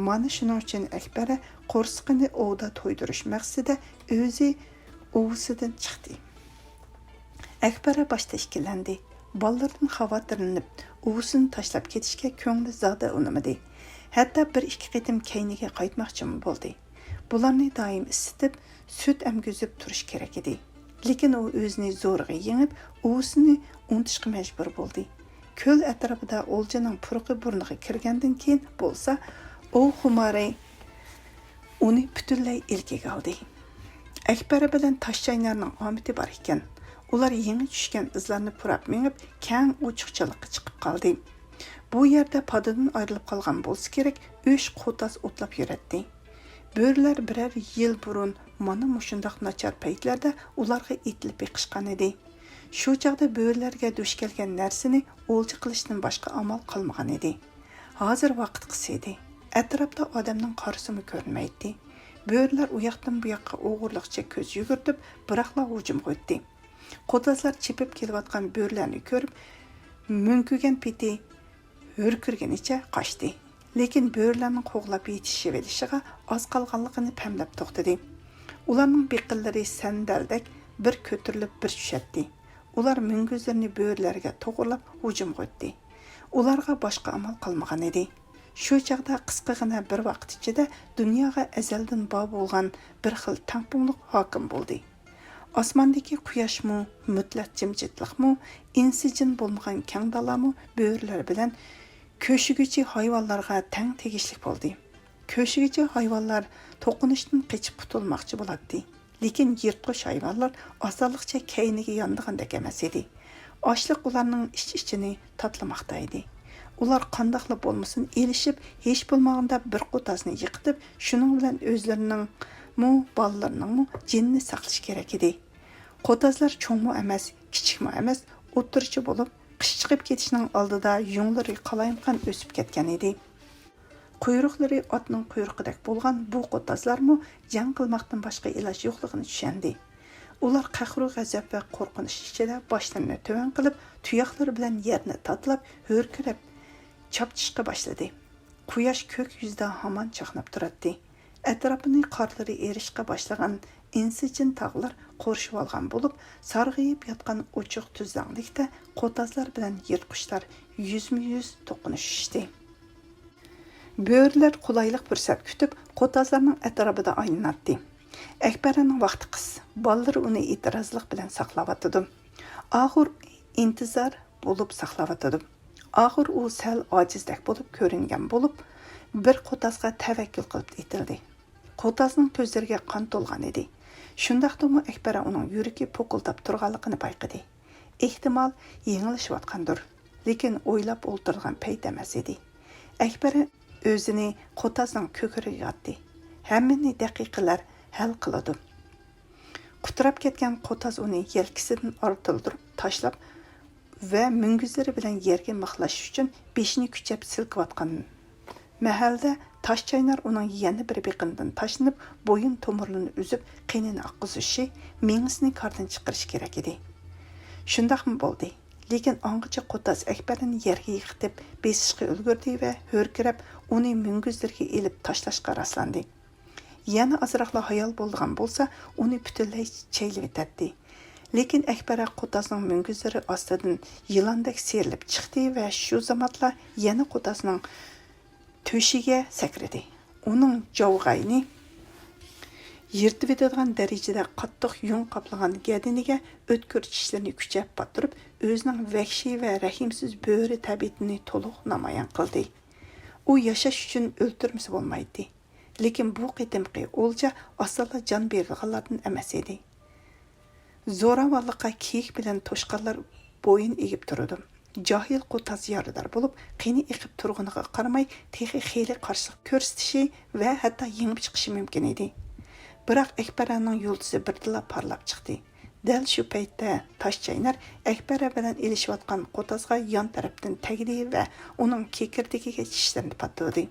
مانا شۇنىڭ ئۈچۈن ئەكبەرە قورسىقىنى ئوۋدا تويدۇرۇش مەقسىتىدە ئۆزى ئۇۋىسىدىن چىقتى. ئەكبەرە باشتا ئىككىلەندى. بالىلىرىدىن خاۋاتىرلىنىپ، ئۇۋىسىنى تاشلاپ كېتىشكە كۆڭلى زادى ئۇنىمىدى. ھەتتا بىر ئىككى قېتىم كەينىگە قايتماقچىمۇ بولدى. بۇلارنى دائىم ئىسسىتىپ، سۈت ئەمگۈزۈپ تۇرۇش كېرەك ئىدى. لېكىن ئۇ ئۆزىنى زورىغا يېڭىپ، ئۇۋىسىنى ئۇنتۇشقا مەجبۇر بولدى. كۆل ئەتراپىدا ئولجىنىڭ پۇرىقى بۇرنىغا كىرگەندىن كېيىن بولسا، ئوۋ خۇمارى ئۇنى پۈتۈنلەي ئىلكىگە ئالدى. ئەكبەرە بىلەن تاشچاينارنىڭ ئامىتى بار ئىكەن. ئۇلار يېڭى چۈشكەن ئىزلارنى پۇراپ مېڭىپ، كەڭ ئوچۇقچىلىققا چىقىپ قالدى. بۇ يەردە پادىدىن ئايرىلىپ قالغان بولسا كېرەك، ئۈچ قوتاز ئوتلاپ يۈرەتتى. بۆرىلەر بىرەر يىل بۇرۇن مانا مۇشۇنداق ناچار پەيتلەردە ئۇلارغا ئېتىلىپ بېقىشقان ئىدى. شۇ چاغدا بۆرىلەرگە دۇچ كەلگەن نەرسىنى ئولجا قىلىشتىن باشقا ئامال قالمىغان ئىدى. ھازىر ۋاقىت قىس ئىدى. ئەتراپتا ئادەمنىڭ قارىسىمۇ كۆرۈنمەيتتى. بۆرىلەر ئۇياقتىن بۇياققا ئوغرىلىقچە كۆز يۈگۈرتۈپ، بىراقلا ھۇجۇمغا ئۆتتى. قوتازلار چېپىپ كېلىۋاتقان بۆرىلەرنى كۆرۈپ، مۈڭكۈگەن پېتى ھۆركىرىگىنىچە قاچتى. لېكىن بۆرىلەرنىڭ قوغلاپ يېتىشىۋېلىشىغا ئاز قالغانلىقىنى پەملەپ توختىدى. ئۇلارنىڭ بېقىنلىرى سەندەلدەك بىر كۆتۈرۈلۈپ، بىر چۈشەتتى. ئۇلار مۈڭگۈزلىرىنى بۆرىلەرگە توغرىلاپ ھۇجۇمغا ئۆتتى. ئۇلارغا باشقا ئامال قالمىغان ئىدى. شۇ چاغدا قىسقىغىنە بىر ۋاقىت ئىچىدە دۇنياغا ئەزەلدىن بار بولغان بىر خىل تەڭپۇڭلۇق ھاكىم بولدى. ئاسماندىكى قۇياشمۇ، مۇتلەق جىمجىتلىقمۇ، ئىنسىجىن بولمىغان كەڭ دالامۇ بۆرىلەر بىلەن كۆشىگۈچى ھايۋانلارغا تەڭ تېگىشلىك بولدى. كۆشىگۈچى ھايۋانلار توقۇنۇشتىن قېچىپ قۇتۇلماقچى بولاتتى. لېكىن يىرتقۇچ ھايۋانلار ئاسانلىقچە كەينىگە يانىدىغاندەك ئەمەس ئىدى. ئاچلىق ئۇلارنىڭ ئىچ-ئىچىنى تاتلىماقتا ئىدى. ئۇلار قانداقلا بولمىسۇن، ئېلىشىپ، ھېچ بولمىغاندا بىر قوتازنى يىقىتىپ، شۇنىڭ بىلەن ئۆزلىرىنىڭمۇ، بالىلىرىنىڭمۇ جېنىنى ساقلىشى كېرەك ئىدى. قوتازلار چوڭمۇ ئەمەس، كىچىكمۇ ئەمەس، ئوتتۇرىچە بولۇپ، قىش چىقىپ كېتىشنىڭ ئالدىدا يۇڭلىرى قالايمىقان ئۆسۈپ كەتكەن ئىدى. قۇيرۇقلىرى ئاتنىڭ قۇيرۇقىدەك بولغان بۇ قوتازلارمۇ جەڭ قىلماقتىن باشقا ئىلاج يوقلۇقىنى چۈشەندى. ئۇلار قەھرۇ غەزەپ ۋە قورقۇنچ ئىچىدە باشلىرىنى تۆۋەن قىلىپ، تۇياقلىرى بىلەن يەرنى تاتىلاپ، ھۆركىرەپ چاپچىشقا باشلىدى. قۇياش كۆك يۈزىدە ھامان چاقناپ تۇراتتى. ئەتراپىنى قارلىرى ئېرىشقا باشلىغان ئىنسىجىن تاغلار قورشىۋالغان بولۇپ، سارغىيىپ ياتقان ئوچۇق تۈزلەڭلىكتە قوتازلار بىلەن يىرتقۇچلار يۈزمۇ يۈز توقۇنۇشۇشتى. بۆرىلەر قولايلىق پۇرسەت كۈتۈپ، قوتازلارنىڭ ئەتراپىدا ئايلىناتتى. ئەكبەرەنىڭ ۋاقتى قىس، بالىلىرى ئۇنى ئېتىرازلىق بىلەن ساقلاۋاتىدۇ. ئاخۇر ئىنتىزار بولۇپ ساقلاۋاتىدۇ. ئاخىر ئۇ سەل ئاجىزدەك بولۇپ كۆرۈنگەن بولۇپ، بىر قوتازغا تەۋەككۈل قىلىپ ئېتىلدى. قوتازنىڭ كۆزلىرىگە قان تولغان ئىدى. شۇنداقتىمۇ ئەكبەرە ئۇنىڭ يۈرىكى پوكۇلداپ تۇرغانلىقىنى بايقىدى. ئېھتىمال، يېڭىلىشىۋاتقاندۇر. لېكىن ئويلاپ ئولتۇرىدىغان پەيت ئەمەس ئىدى. ئەكبەرە ئۆزىنى قوتازنىڭ كۆكرىكىگە ئاتتى. ھەممىنى دەقىقىلەر ھەل قىلىدۇ. قۇتراپ كەتكەن قوتاز ئۇنى يەلكىسىدىن ئارتىلدۇرۇپ تاشلاپ ۋە مۈڭگۈزلىرى بىلەن يەرگە مىخلاشىش ئۈچۈن بېشىنى كۈچەپ سىلكىۋاتقان مەھەلدە، تاش چاينار ئۇنىڭ يەنە بىر بېقىنىدىن تاشلىنىپ، بويۇن تومۇرلىرىنى ئۈزۈپ، قېنىنى ئاققۇزۇشى، مېڭىسىنى كاردىن چىقىرىشى كېرەك ئىدى. شۇنداقمۇ بولدى. لېكىن ئاڭغىچە قوتاز ئەكبەرنى يەرگە يىقىتىپ بېسىشقا ئۈلگۈردى ۋە ھۆركىرەپ ئۇنى مۈڭگۈزلىرىگە ئېلىپ تاشلاشقا راسلاندى. يەنە ئازراقلا ھايال بولىدىغان بولسا، ئۇنى پۈتۈنلەي چەيلىۋېتەتتى. لېكىن ئەكبەر قوتازنىڭ مۈڭگۈزلىرى ئاستىدىن يىلاندەك سىيرىلىپ چىقتى ۋە شۇ زاماتلا يەنە قوتازنىڭ تۆشىگە سەكرىدى. ئۇنىڭ جاۋغاينى يىرتىۋېتىدىغان دەرىجىدە قاتتىق يۇڭ قاپلىغان گەدىنىگە ئۆتكۈر چىشلىرىنى كۈچەپ باتتۇرۇپ، ئۆزىنىڭ ۋەھشىي ۋە رەھىمسىز بۆرە تەبىئىتىنى تولۇق نامايان قىلدى. ئۇ ياشاش ئۈچۈن ئۆلتۈرمىسە بولمايتتى. لېكىن بۇ قېتىمقى ئولجا ئاسانلا جان بېرىدىغانلاردىن ئەمەس ئىدى. زوراۋانلىققا كېيىك بىلەن توشقانلار بويۇن ئېگىپ تۇرىدۇ. جاھىل قوتاز يارىدار بولۇپ، قېنى ئېقىپ تۇرغىنىغا قارىماي، تېخى خېلى قارشىلىق كۆرسىتىشى ۋە ھەتتا يېڭىپ چىقىشى مۇمكىن ئىدى. بىراق ئەكبەرەنىڭ يۇلتۇزى بىردىنلا پارلاپ چىقتى. دەل شۇ پەيتتە تاش چاينار ئەكبەرە بىلەن ئېلىشىۋاتقان قوتازغا يان تەرەپتىن تەگدى ۋە ئۇنىڭ كېكىردىكىگە چىشلىرىنى پاتتۇردى.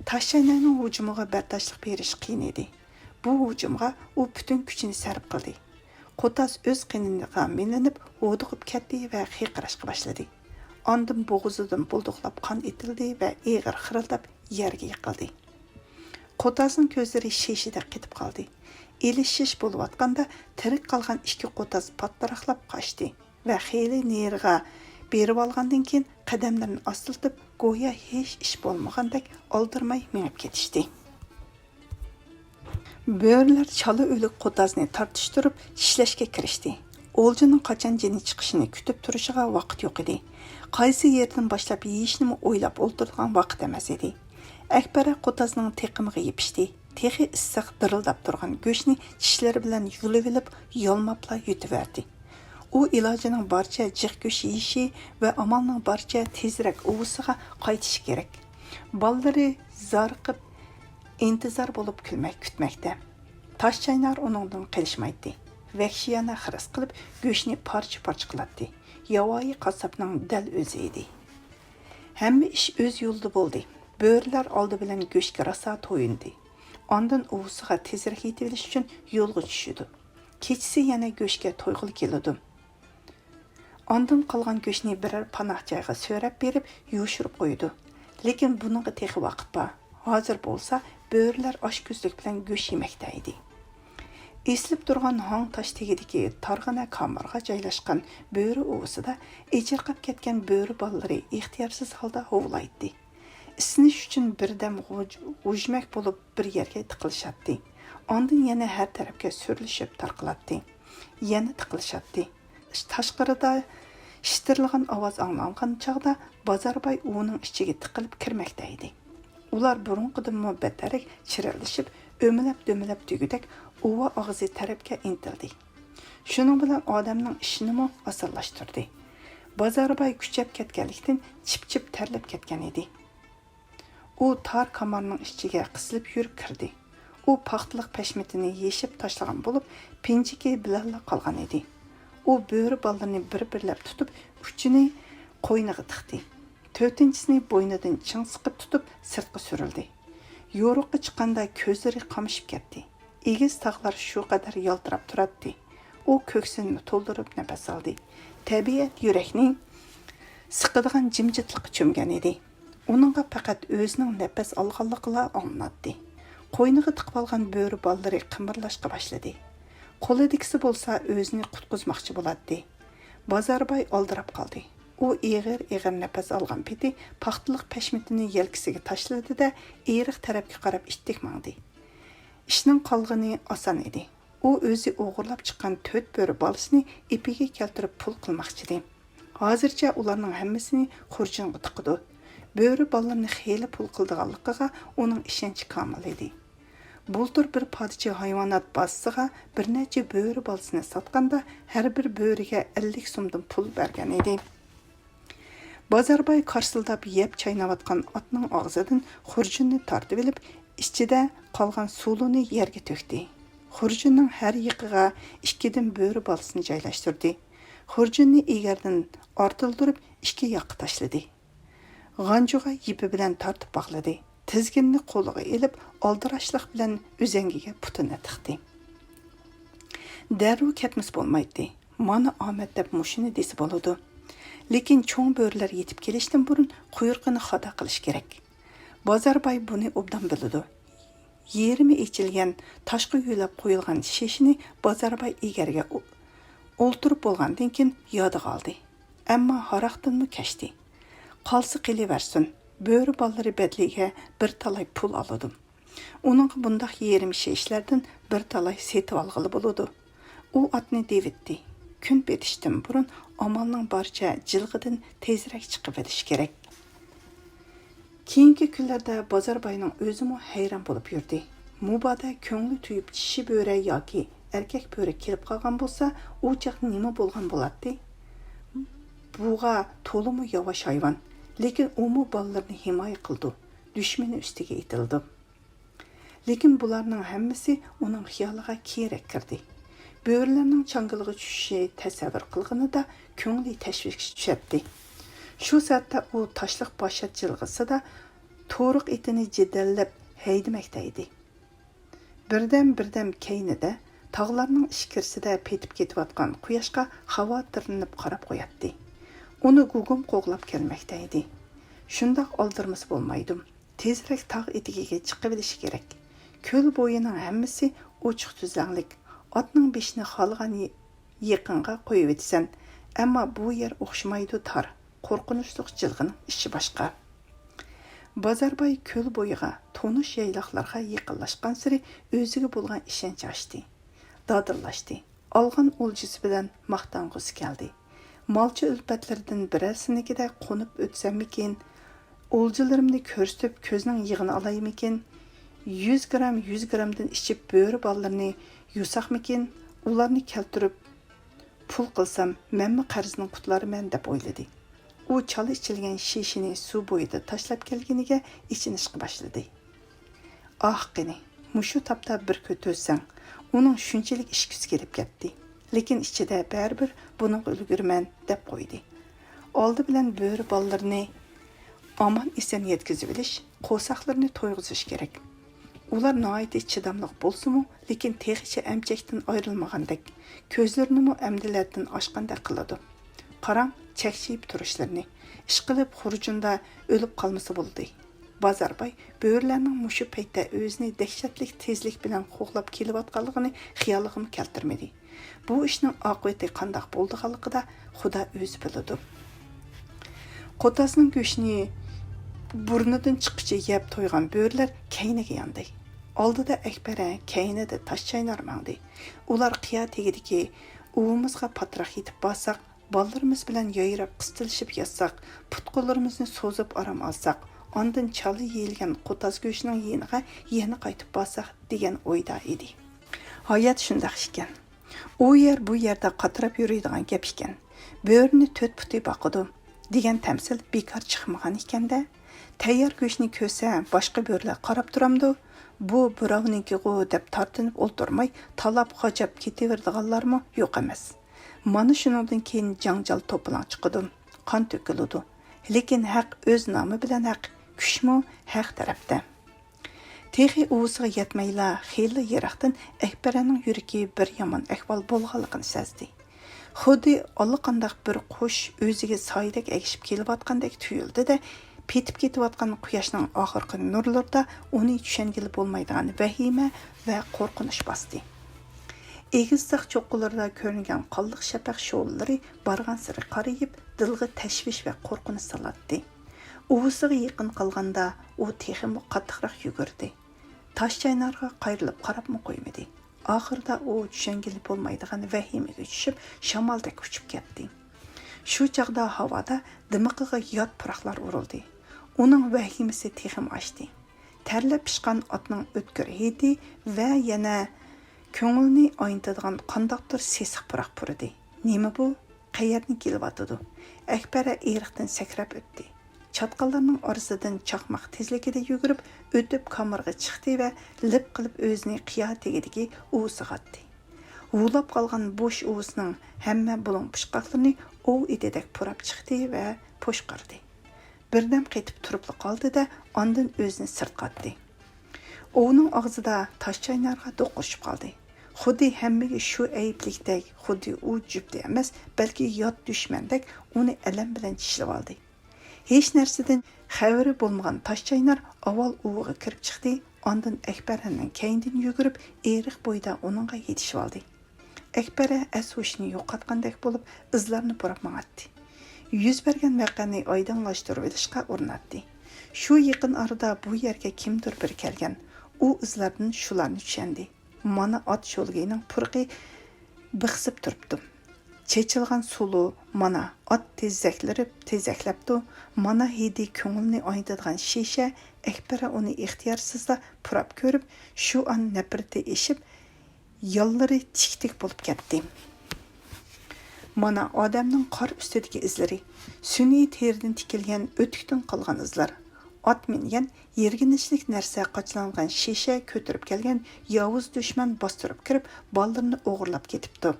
تاش چاينارنىڭ ھۇجۇمىغا بەرداشلىق بېرىش قىيىن ئىدى. بۇ ھۇجۇمغا ئۇ پۈتۈن كۈچىنى سەرپ قىلدى. قوتاز ئۆز قېنىغا مىلىنىپ، ھودۇقۇپ كەتتى ۋە قىيقىرىشقا باشلىدى. ئاندىن بوغۇزىدىن بۇلدۇقلاپ قان ئېتىلدى ۋە ئېغىر خىرىلداپ يەرگە يىقىلدى. قوتازنىڭ كۆزلىرى شېشىدەك قېتىپ قالدى. ئېلىشىش بولۇۋاتقاندا تىرىك قالغان ئىككى قوتاز پاتتىراقلاپ قاچتى ۋە خېلى نېرىغا بېرىۋالغاندىن كېيىن قەدەملىرىنى ئاستىلىتىپ، گويا ھېچ ئىش بولمىغاندەك ئالدىرىماي مېڭىپ كېتىشتى. بۆرىلەر چالا ئۆلۈك قوتازنى تارتىشتۇرۇپ چىشلەشكە كىرىشتى. ئولجىنىڭ قاچان جېنى چىقىشىنى كۈتۈپ تۇرۇشىغا ۋاقىت يوق ئىدى. قايسى يېرىدىن باشلاپ يېيىشنىمۇ ئويلاپ ئولتۇرىدىغان ۋاقىت ئەمەس ئىدى. ئەكبەرە قوتازنىڭ تېقىمىغا يېپىشتى. تېخى ئىسسىق دىرىلداپ تۇرغان گۆشنى چىشلىرى بىلەن يۇلۇۋېلىپ، يالماپلا يۇتۇۋەردى. ئۇ ئىلاجىنىڭ بارىچە جىق گۆش يېيىشى ۋە ئامالنىڭ بارىچە تېزرەك ئۇۋىسىغا قايتىشى كېرەك. بالىلىرى زارىقىپ، ئىنتىزار بولۇپ كۈلمەك كۈتمەكتە. تاش چاينار ئۇنىڭدىن قېلىشمايتتى. ۋەھشىيانە خىرىس قىلىپ، گۆشنى پارچە-پارچە قىلاتتى. ياۋايى قاسساپنىڭ دەل ئۆزى ئىدى. ھەممە ئىش ئۆز يولىدا بولدى. بۆرىلەر ئالدى بىلەن گۆشكە راسا تويۇندى. ئاندىن ئۇۋىسىغا تېزرەك يېتىۋېلىش ئۈچۈن يولغا چۈشىدۇ. كېچىسى يەنە گۆشكە تويغىلى كېلىدۇ. ئاندىن قالغان گۆشنى بىرەر پاناھ جايغا سۆرەپ بېرىپ يوشۇرۇپ قويىدۇ. لېكىن بۇنىڭغا تېخى ۋاقىت بار. ھازىر بولسا بۆرىلەر ئاچكۆزلۈك بىلەن گۆش يېمەكتە ئىدى. ئېسىلىپ تۇرغان ھاڭ تاش تېگىدىكى تارغىنا كامارغا جايلاشقان بۆرە ئۇۋىسىدا ئېچىرقاپ كەتكەن بۆرە بالىلىرى ئىختىيارسىز ھالدا ھۇۋلايتتى. ئىسسىنىش ئۈچۈن بىردەم غۇژ-، غۇژمەك بولۇپ بىر يەرگە تىقىلىشاتتى. ئاندىن يەنە ھەر تەرەپكە سۈرۈلۈشۈپ تارقىلاتتى. يەنە تىقىلىشاتتى. تاشقىرىدا شىتىرلىغان ئاۋاز ئاڭلانغان چاغدا بازارباي ئۇۋىنىڭ ئىچىگە تىقىلىپ كىرمەكتە ئىدى. ئۇلار بۇرۇنقىدىنمۇ بەتتەررەك چىرىلدىشىپ، ئۆمىلەپ-دۆمىلەپ دېگۈدەك ئۇۋا ئاغزى تەرەپكە ئىنتىلدى. شۇنىڭ بىلەن ئادەمنىڭ ئىشىنىمۇ ئاسانلاشتۇردى. بازارباي كۈچەپ كەتكەنلىكتىن چىپ-چىپ تەرلەپ كەتكەن ئىدى. ئۇ تار كامارنىڭ ئىچىگە قىسىلىپ يۈرۈپ كىردى. ئۇ پاختىلىق پەشمىتىنى يېشىپ تاشلىغان بولۇپ، پىنجىكى بىلەنلا قالغان ئىدى. ئۇ بۆرە بالىلىرىنى بىر-بىرلەپ تۇتۇپ، ئۇچىنى قوينىغا تىقتى. تۆتىنچىسىنى بوينىدىن چىڭ سىقىپ تۇتۇپ، سىرتقا سۈرۈلدى. يورۇققا چىققاندا كۆزلىرى قامىشىپ كەتتى. ئېگىز تاغلار شۇ قەدەر يالتىراپ تۇراتتى. ئۇ كۆكسىنى تولدۇرۇپ نەپەس ئالدى. تەبىئەت يۈرەكنى سىقىدىغان جىمجىتلىققا چۆمگەن ئىدى. ئۇنىڭغا پەقەت ئۆزىنىڭ نەپەس ئالغانلىقىلا ئاڭلىناتتى. قوينىغا تىقىپ ئالغان بۆرە بالىلىرى قىمىرلاشقا باشلىدى. قولىدىكىسى بولسا ئۆزىنى قۇتقۇزماقچى بولاتتى. بازارباي ئالدىراپ قالدى. ئۇ ئېغىر-ئېغىر نەپەس ئالغان پېتى پاختىلىق پەشمىتىنى يەلكىسىگە تاشلىدى-دە، ئېرىق تەرەپكە قاراپ ئىتتىك ماڭدى. ئىشنىڭ قالغىنى ئاسان ئىدى. ئۇ ئۆزى ئوغرىلاپ چىققان تۆت بۆرە بالىسىنى ئېپىگە كەلتۈرۈپ پۇل قىلماقچىدى. ھازىرچە ئۇلارنىڭ ھەممىسىنى خۇرجۇنغا تىقىدۇ. بۆرە بالىلىرىنى خېلى پۇل قىلىدىغانلىقىغا ئۇنىڭ ئىشەنچى كامىل ئىدى. بۇلتۇر بىر پادىچى ھايۋانات بازىسىغا بىر نەچچە بۆرە بالىسىنى ساتقاندا، ھەر بىر بۆرىگە ئەللىك سومدىن پۇل بەرگەن ئىدى. بازارباي كارسىلداپ يەپ چايناۋاتقان ئاتنىڭ ئاغزىدىن خۇرجۇننى تارتىۋېلىپ، ئىچىدە قالغان سۇلۇنى يەرگە تۆكتى. خۇرجۇننىڭ ھەر يېقىغا ئىككىدىن بۆرە بالىسىنى جايلاشتۇردى. خۇرجۇننى ئېگەردىن ئارتىلدۇرۇپ، ئىككى ياققا تاشلىدى. غانجۇغا يىپى بىلەن تارتىپ باغلىدى. تىزگىننى قولىغا ئېلىپ، ئالدىراشلىق بىلەن ئۈزەڭگىگە پۇتىنى تىقتى. دەررۇ كەتمىسە بولمايتتى. مانا ئامەت دەپ مۇشۇنى دېسە بولىدۇ. لېكىن چوڭ بۆرىلەر يېتىپ كېلىشتىن بۇرۇن قۇيرۇقىنى خادا قىلىش كېرەك. بازارباي بۇنى ئوبدان بىلىدۇ. يېرىمى ئېچىلگەن، تاشقا يۆلەپ قويۇلغان شېشىنى بازارباي ئېگەرگە ئۇ-، ئولتۇرۇپ بولغاندىن كېيىن يادىغا ئالدى. ئەمما ھاراقتىنمۇ كەچتى. قالسا قېلىۋەرسۇن، بۆرە بالىلىرى بەدىلىگە بىر تالاي پۇل ئالىدۇ. ئۇنىڭغا بۇنداق يېرىم شېشىلەردىن بىر تالاي سېتىۋالغىلى بولىدۇ. ئۇ ئاتنى دېۋىتتى. كۈن پېتىشتىن بۇرۇن ئامالنىڭ بارىچە جىلغىدىن تېزرەك چىقىۋېلىش كېرەك. كېيىنكى كۈنلەردە بازارباينىڭ ئۆزىمۇ ھەيران بولۇپ يۈردى. مۇبادا كۆڭلى تويۇپ چىشى بۆرە ياكى ئەركەك بۆرە كېلىپ قالغان بولسا، ئۇ چاغ نېمە بولغان بولاتتى؟ بۇغا تولىمۇ ياۋاش ھايۋان، لېكىن ئۇمۇ بالىلىرىنى ھىمايە قىلىدۇ، دۈشمىنى ئۈستىگە ئېتىلىدۇ. لېكىن بۇلارنىڭ ھەممىسى ئۇنىڭ خىيالىغا كېيىنرەك كىردى. بۆرىلەرنىڭ چاڭگىلىغا چۈشۈشى تەسەۋۋۇر قىلغىنىدا كۆڭلى تەشۋىشكە چۈشەتتى. شۇ سەتتە ئۇ تاشلىق باشات جىلغىسىدا تورۇق ئېتىنى جېدەللەپ ھەيدىمەكتە ئىدى. بىردەم-بىردەم كەينىدە تاغلارنىڭ ئىچكىرىسىدە پېتىپ كېتىۋاتقان قۇياشقا خاۋاتىرلىنىپ قاراپ قوياتتى. ئۇنى گۇگۇم قوغلاپ كەلمەكتە ئىدى. شۇنداق ئالدىرىمىسا بولمايدۇ. تېزرەك تاغ ئېتىكىگە چىقىۋېلىشى كېرەك. كۆل بويىنىڭ ھەممىسى ئوچۇق تۈزلەڭلىك. ئاتنىڭ بېشىنى خالىغان يېقىنغا قويۇۋېتىسەن. ئەمما بۇ يەر ئوخشىمايدۇ، تار، قورقۇنچلۇق جىلغىنىڭ ئىشى باشقا. بازارباي كۆل بويىغا، تونۇش يايلاقلارغا يېقىنلاشقانسېرى ئۆزىگە بولغان ئىشەنچ ئاشتى. دادىللاشتى. ئالغان ئولجىسى بىلەن ماختانغۇسى كەلدى. مالچى ئۈلپەتلىرىدىن بىرەرسىنىڭكىدە قونۇپ ئۆتسەممىكىن؟ ئولجىلىرىمنى كۆرسىتىپ كۆزنىڭ يېغىنى ئالايمىكىن؟ يۈز گرام، يۈز گرامدىن ئىچىپ بۆرە بالىلىرىنى يۇساقمىكىن؟ ئۇلارنى كەلتۈرۈپ پۇل قىلسام، مەنمۇ قەرزدىن قۇتۇلارمەن، دەپ ئويلىدى. ئۇ چالا ئىچىلگەن شېشىنى سۇ بويىدا تاشلاپ كەلگىنىگە ئېچىنىشقا باشلىدى. ئاھ، قېنى، مۇشۇ تاپتا بىر كۆتۈرسەڭ. ئۇنىڭ شۇنچىلىك ئىچكۈسى كېلىپ كەتتى. لېكىن ئىچىدە بەرىبىر بۇنىڭغا ئۈلگۈرىمەن، دەپ قويدى. ئالدى بىلەن بۆرە بالىلىرىنى ئامان-ئېسەن يەتكۈزۈۋېلىش، قورساقلىرىنى تويغۇزۇش كېرەك. ئۇلار ناھايىتى چىداملىق بولسىمۇ، لېكىن تېخىچە ئەمچەكتىن ئايرىلمىغاندەك، كۆزلىرىنىمۇ ئەمدىلەتتىن ئاچقاندەك قىلىدۇ. قاراڭ، چەكچىيىپ تۇرۇشلىرىنى، ئىشقىلىپ خۇرجۇندا ئۆلۈپ قالمىسا بولدى. بازارباي بۆرىلەرنىڭ مۇشۇ پەيتتە ئۆزىنى دەھشەتلىك تېزلىك بىلەن قوغلاپ كېلىۋاتقانلىقىنى خىيالىغىمۇ كەلتۈرمىدى. بۇ ئىشنىڭ ئاقىۋىتى قانداق بولىدىغانلىقىدا خۇدا ئۆزى بىلىدۇ. قوتازنىڭ گۆشىنى بۇرنىدىن چىققۇچە يەپ تويغان بۆرىلەر كەينىگە ياندى. ئالدىدا ئەكبەرە، كەينىدە تاشچاينار ماڭدى. ئۇلار قىيا تېگىدىكى ئۇۋىمىزغا پاتراق يېتىپ بارساق، بالىلىرىمىز بىلەن يايراپ قىستىلىشىپ ياتساق، پۇت-قوللىرىمىزنى سوزۇپ ئارام ئالساق، ئاندىن چالا يېيىلگەن قوتاز گۆشىنىڭ يېنىغا يەنە قايتىپ بارساق، دېگەن ئويدا ئىدى. ھايات شۇنداق ئىكەن. ئۇ يەر، بۇ يەردە قاتراپ يۈرىدىغان گەپ ئىكەن. بۆرىنى تۆت پۇتى باقىدۇ، دېگەن تەمسىل بىكار چىقمىغان ئىكەن-دە. تەييار گۆشنى كۆرسە، باشقا بۆرىلەر قاراپ تۇرامدۇ؟ بۇ بىراۋنىڭكىغۇ دەپ تارتىنىپ ئولتۇرماي، تالاپ-غاجاپ كېتىۋېرىدىغانلارمۇ يوق ئەمەس. مانا شۇنىڭدىن كېيىن جاڭجال-توپىلاڭ چىقىدۇ، قان تۆكۈلىدۇ. لېكىن ھەق ئۆز نامى بىلەن ھەق، كۈچمۇ ھەق تەرەپتە. تېخى ئۇۋىسىغا يەتمەيلا، خېلى يىراقتىن ئەكبەرەنىڭ يۈرىكى بىر يامان ئەھۋال بولغانلىقىنى سەزدى. خۇددى ئاللىقانداق بىر قۇش ئۆزىگە سايىدەك ئەگىشىپ كېلىۋاتقاندەك تۇيۇلدى-دە، پېتىپ كېتىۋاتقان قۇياشنىڭ ئاخىرقى نۇرلىرىدا ئۇنى چۈشەنگىلى بولمايدىغان ۋەھىمە ۋە قورقۇنچ باستى. ئېگىز تاغ چوققىلىرىدا كۆرۈنگەن قانلىق شەپەق شولىلىرى بارغانسېرى قارىيىپ، دىلغا تەشۋىش ۋە قورقۇنچ سالاتتى. ئۇۋىسىغا يېقىن قالغاندا، ئۇ تېخىمۇ قاتتىقراق يۈگۈردى. تاشچاينارغا قايرىلىپ قاراپمۇ قويمىدى. ئاخىرىدا ئۇ چۈشەنگىلى بولمايدىغان ۋەھىمىگە چۈشۈپ، شامالدەك ئۇچۇپ كەتتى. شۇ چاغدا ھاۋادا دىمىقىغا يات پۇراقلار ئۇرۇلدى. ئۇنىڭ ۋەھىمىسى تېخىمۇ ئاشتى. تەرلەپ پىشقان ئاتنىڭ ئۆتكۈر ھىدى ۋە يەنە كۆڭۈلنى ئاينىتىدىغان قانداقتۇر سېسىق پۇراق پۇرىدى. نېمە بۇ؟ قەيەردىن كېلىۋاتىدۇ؟ ئەكبەرە ئېرىقتىن سەكرەپ ئۆتتى. چاتقاللارنىڭ ئارىسىدىن چاقماق تېزلىكىدە يۈگۈرۈپ ئۆتۈپ، كامىرغا چىقتى ۋە لىپ قىلىپ ئۆزىنى قىيا تېگىدىكى ئۇۋىسىغا ئاتتى. ھۇۋلاپ قالغان بوش ئۇۋىسىنىڭ ھەممە بۇلۇڭ-پۇچقاقلىرىنى ئوۋ ئىتىدەك پۇراپ چىقتى ۋە پوشقىردى. بىردەم قېتىپ تۇرۇپلا قالدى-دە، ئاندىن ئۆزىنى سىرتقا ئاتتى. ئوۋنىڭ ئاغزىدا تاشچاينارغا دوقۇرۇشۇپ قالدى. خۇددى ھەممىگە شۇ ئەيىبلىكتەك، خۇددى ئۇ جۈپتە ئەمەس، بەلكى يات دۈشمەندەك ئۇنى ئەلەم بىلەن چىشلىۋالدى. ھېچ نەرسىدىن خەۋىرى بولمىغان تاشچاينار ئاۋۋال ئۇۋىغا كىرىپ چىقتى، ئاندىن ئەكبەرەننىڭ كەينىدىن يۈگۈرۈپ، ئېرىق بويىدا ئۇنىڭغا يېتىشىۋالدى. ئەكبەرە ئەس-ھوشىنى يوقاتقاندەك بولۇپ، ئىزلارنى پۇراپ ماڭاتتى. يۈز بەرگەن ۋەقەنى ئايدىڭلاشتۇرۇۋېلىشقا ئۇرۇناتتى. شۇ يېقىن ئارىدا بۇ يەرگە كىمدۇر بىرى كەلگەن. ئۇ ئىزلاردىن شۇلارنى چۈشەندى. مانا ئات شولگىيىنىڭ پۇرىقى بىخسىپ تۇرۇپتۇ. چېچىلغان سۇلۇ، مانا ئات تېزەكلىرىپ تېزەكلەپتۇ. مانا ھىدى كۆڭۈلنى ئاينىتىدىغان شېشە. ئەكبەرە ئۇنى ئىختىيارسىزلا پۇراپ كۆرۈپ، شۇ ئان نەپرىتى ئېشىپ، ياللىرى تىك-تىك بولۇپ كەتتى. مانا ئادەمنىڭ قار ئۈستىدىكى ئىزلىرى، سۈنئىي تېرىدىن تىكىلگەن ئۆتۈكتىن قالغان ئىزلار. ئات مىنگەن يىرگىنچلىك نەرسە قاچىلانغان شېشە كۆتۈرۈپ كەلگەن ياۋۇز دۈشمەن باستۇرۇپ كىرىپ، بالىلىرىنى ئوغرىلاپ كېتىپتۇ.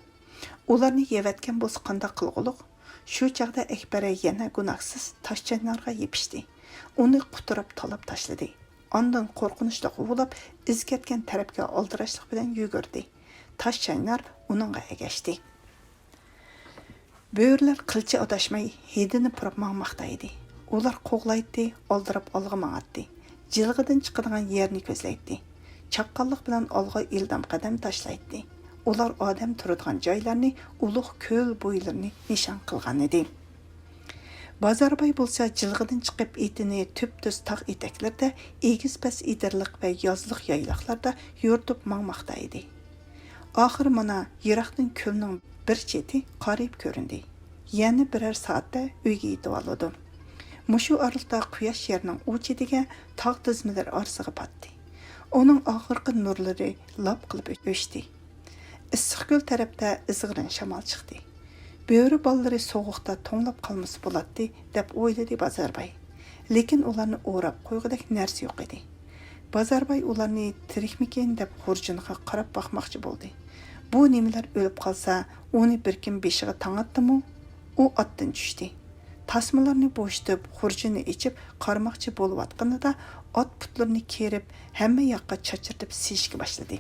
ئۇلارنى يەۋەتكەن بولسا قانداق قىلغۇلۇق؟ شۇ چاغدا ئەكبەرە يەنە گۇناھسىز تاش چاينارغا يېپىشتى. ئۇنى قۇتۇرۇپ تالاپ تاشلىدى. ئاندىن قورقۇنچلۇق ھۇۋلاپ، ئىز كەتكەن تەرەپكە ئالدىراشلىق بىلەن يۈگۈردى. تاش چاينار ئۇنىڭغا ئەگەشتى. بۆرىلەر قىلچە ئاداشماي ھىدىنى پۇراپ ماڭماقتا ئىدى. ئۇلار قوغلايتتى، ئالدىراپ ئالغا ماڭاتتى. جىلغىدىن چىقىدىغان يەرنى كۆزلەيتتى. چاققانلىق بىلەن ئالغا ئىلدام قەدەم تاشلايتتى. ئۇلار ئادەم تۇرىدىغان جايلارنى، ئۇلۇغ كۆل بويلىرىنى نىشان قىلغانىدى. بازارباي بولسا جىلغىدىن چىقىپ، ئېتىنى تۈپتۈز تاغ ئېتەكلىرىدە، ئېگىز-پەس ئېدىرلىق ۋە يازلىق يايلاقلاردا يورۇتۇپ ماڭماقتا ئىدى. ئاخىرى مانا يىراقتىن كۆلنىڭ بىر چېتى قارىيىپ كۆرۈندى. يەنە بىرەر سائەتتە ئۆيگە يېتىۋالىدۇ. مۇشۇ ئارىلىقتا قۇياش يەرنىڭ ئۇ چېتىگە، تاغ تىزمىلىرى ئارىسىغا پاتتى. ئۇنىڭ ئاخىرقى نۇرلىرى لاپ قىلىپ ئۆچتى. ئىسسىقكۆل تەرەپتە ئىزغىرىن شامال چىقتى. بۆرە بالىلىرى سوغۇقتا توڭلاپ قالمىسا بولاتتى، دەپ ئويلىدى بازارباي. لېكىن ئۇلارنى ئوراپ قويغۇدەك نەرسە يوق ئىدى. بازارباي ئۇلارنى تىرىكمىكىن دەپ خۇرجۇنغا قاراپ باقماقچى بولدى. بۇ نېمىلەر ئۆلۈپ قالسا، ئۇنى بىر كىم بېشىغا تاڭاتتىمۇ؟ ئۇ ئاتتىن چۈشتى. تاسمىلارنى بوشىتىپ، خۇرجۇننى ئېچىپ قارىماقچى بولۇۋاتقىنىدا، ئات پۇتلىرىنى كېرىپ، ھەممە ياققا چاچرىتىپ سىيىشكە باشلىدى.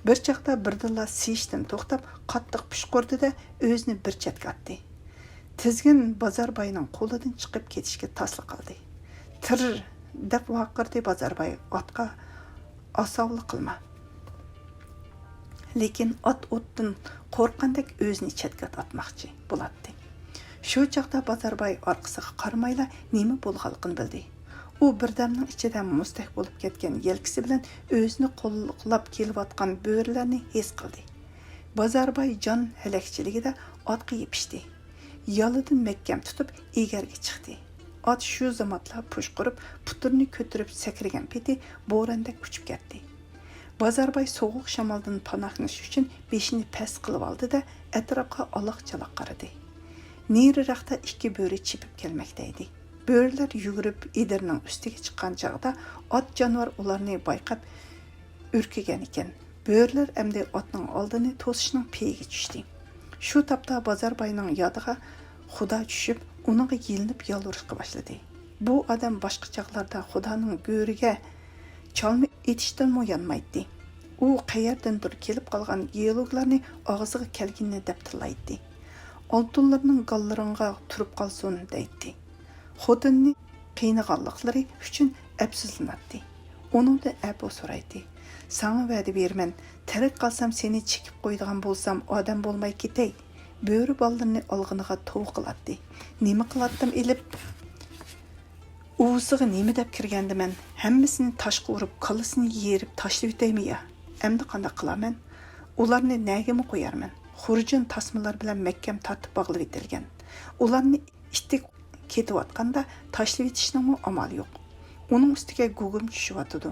بىر چاغدا بىردىنلا سىيىشتىن توختاپ، قاتتىق پۇشقۇردى-دە، ئۆزىنى بىر چەتكە ئاتتى. تىزگىن بازارباينىڭ قولىدىن چىقىپ كېتىشكە تاسلا قالدى. «تىر!» دەپ ۋارقىرىدى بازارباي ئاتقا، «ئاساۋلىق قىلما!» لېكىن ئات ئوتتىن قورققاندەك ئۆزىنى چەتكە ئاتماقچى بولاتتى. شۇ چاغدا بازارباي ئارقىسىغا قارىمايلا نېمە بولغانلىقىنى بىلدى. ئۇ بىردەمنىڭ ئىچىدە مۇزدەك بولۇپ كەتكەن يەلكىسى بىلەن ئۆزىنى قوللاپ كېلىۋاتقان بۆرىلەرنى ھېس قىلدى. بازارباي جان ھەلەكچىلىكىدە ئاتقا يېپىشتى. يالىدىن مەھكەم تۇتۇپ ئېگەرگە چىقتى. ئات شۇ زاماتلا پۇشقۇرۇپ، پۇتلىرىنى كۆتۈرۈپ سەكرىگەن پېتى بوراندەك ئۇچۇپ كەتتى. بازارباي سوغۇق شامالدىن پاناھلىنىش ئۈچۈن بېشىنى پەس قىلىۋالدى-دە، ئەتراپقا ئالاق-چالاق قارىدى. نېرىراقتا ئىككى بۆرە چېپىپ كەلمەكتە ئىدى. بۆرىلەر يۈگۈرۈپ ئېدىرنىڭ ئۈستىگە چىققان چاغدا ئات جانىۋار ئۇلارنى بايقاپ ئۈركۈگەن ئىكەن. بۆرىلەر ئەمدى ئاتنىڭ ئالدىنى توسۇشنىڭ پېيىگە چۈشتى. شۇ تاپتا بازارباينىڭ يادىغا خۇدا چۈشۈپ، ئۇنىڭغا يېلىنىپ يالۋۇرۇشقا باشلىدى. بۇ ئادەم باشقا چاغلاردا خۇدانىڭ گۆرىگە چالما ئېتىشتىنمۇ يانمايتتى. ئۇ قەيەردىندۇر كېلىپ قالغان گېئولوگلارنى ئاغزىغا كەلگىنىنى دەپ تىللايتتى. «ئالتۇنلىرىنىڭ گاللىرىڭغا تۇرۇپ قالسۇن» دەيتتى. خوتۇنىنى قىينىغانلىقلىرى ئۈچۈن ئەپسۇسلىناتتى. ئۇنىڭدىن ئەپۇ سورايتتى. «ساڭا ۋەدە بېرىمەن، تىرىك قالسام سېنى چېكىپ قويىدىغان بولسام ئادەم بولماي كېتەي.» بۆرە بالىلىرىنى ئالغىنىغا توۋا قىلاتتى. «نېمە قىلاتتىم ئېلىپ؟ ئۇۋىسىغا نېمە دەپ كىرگەندىمەن؟ ھەممىسىنى تاشقا ئۇرۇپ، كاللىسىنى يېرىپ تاشلىۋېتەيمۇ يا؟ ئەمدى قانداق قىلارمەن؟ ئۇلارنى نەگىمۇ قويارمەن؟» خۇرجۇن تاسمىلار بىلەن مەھكەم تارتىپ باغلىۋېتىلگەن. ئۇلارنى ئىتتىك كېتىۋاتقاندا تاشلىۋېتىشنىڭمۇ ئامالى يوق. ئۇنىڭ ئۈستىگە گۇگۇم چۈشۈۋاتىدۇ.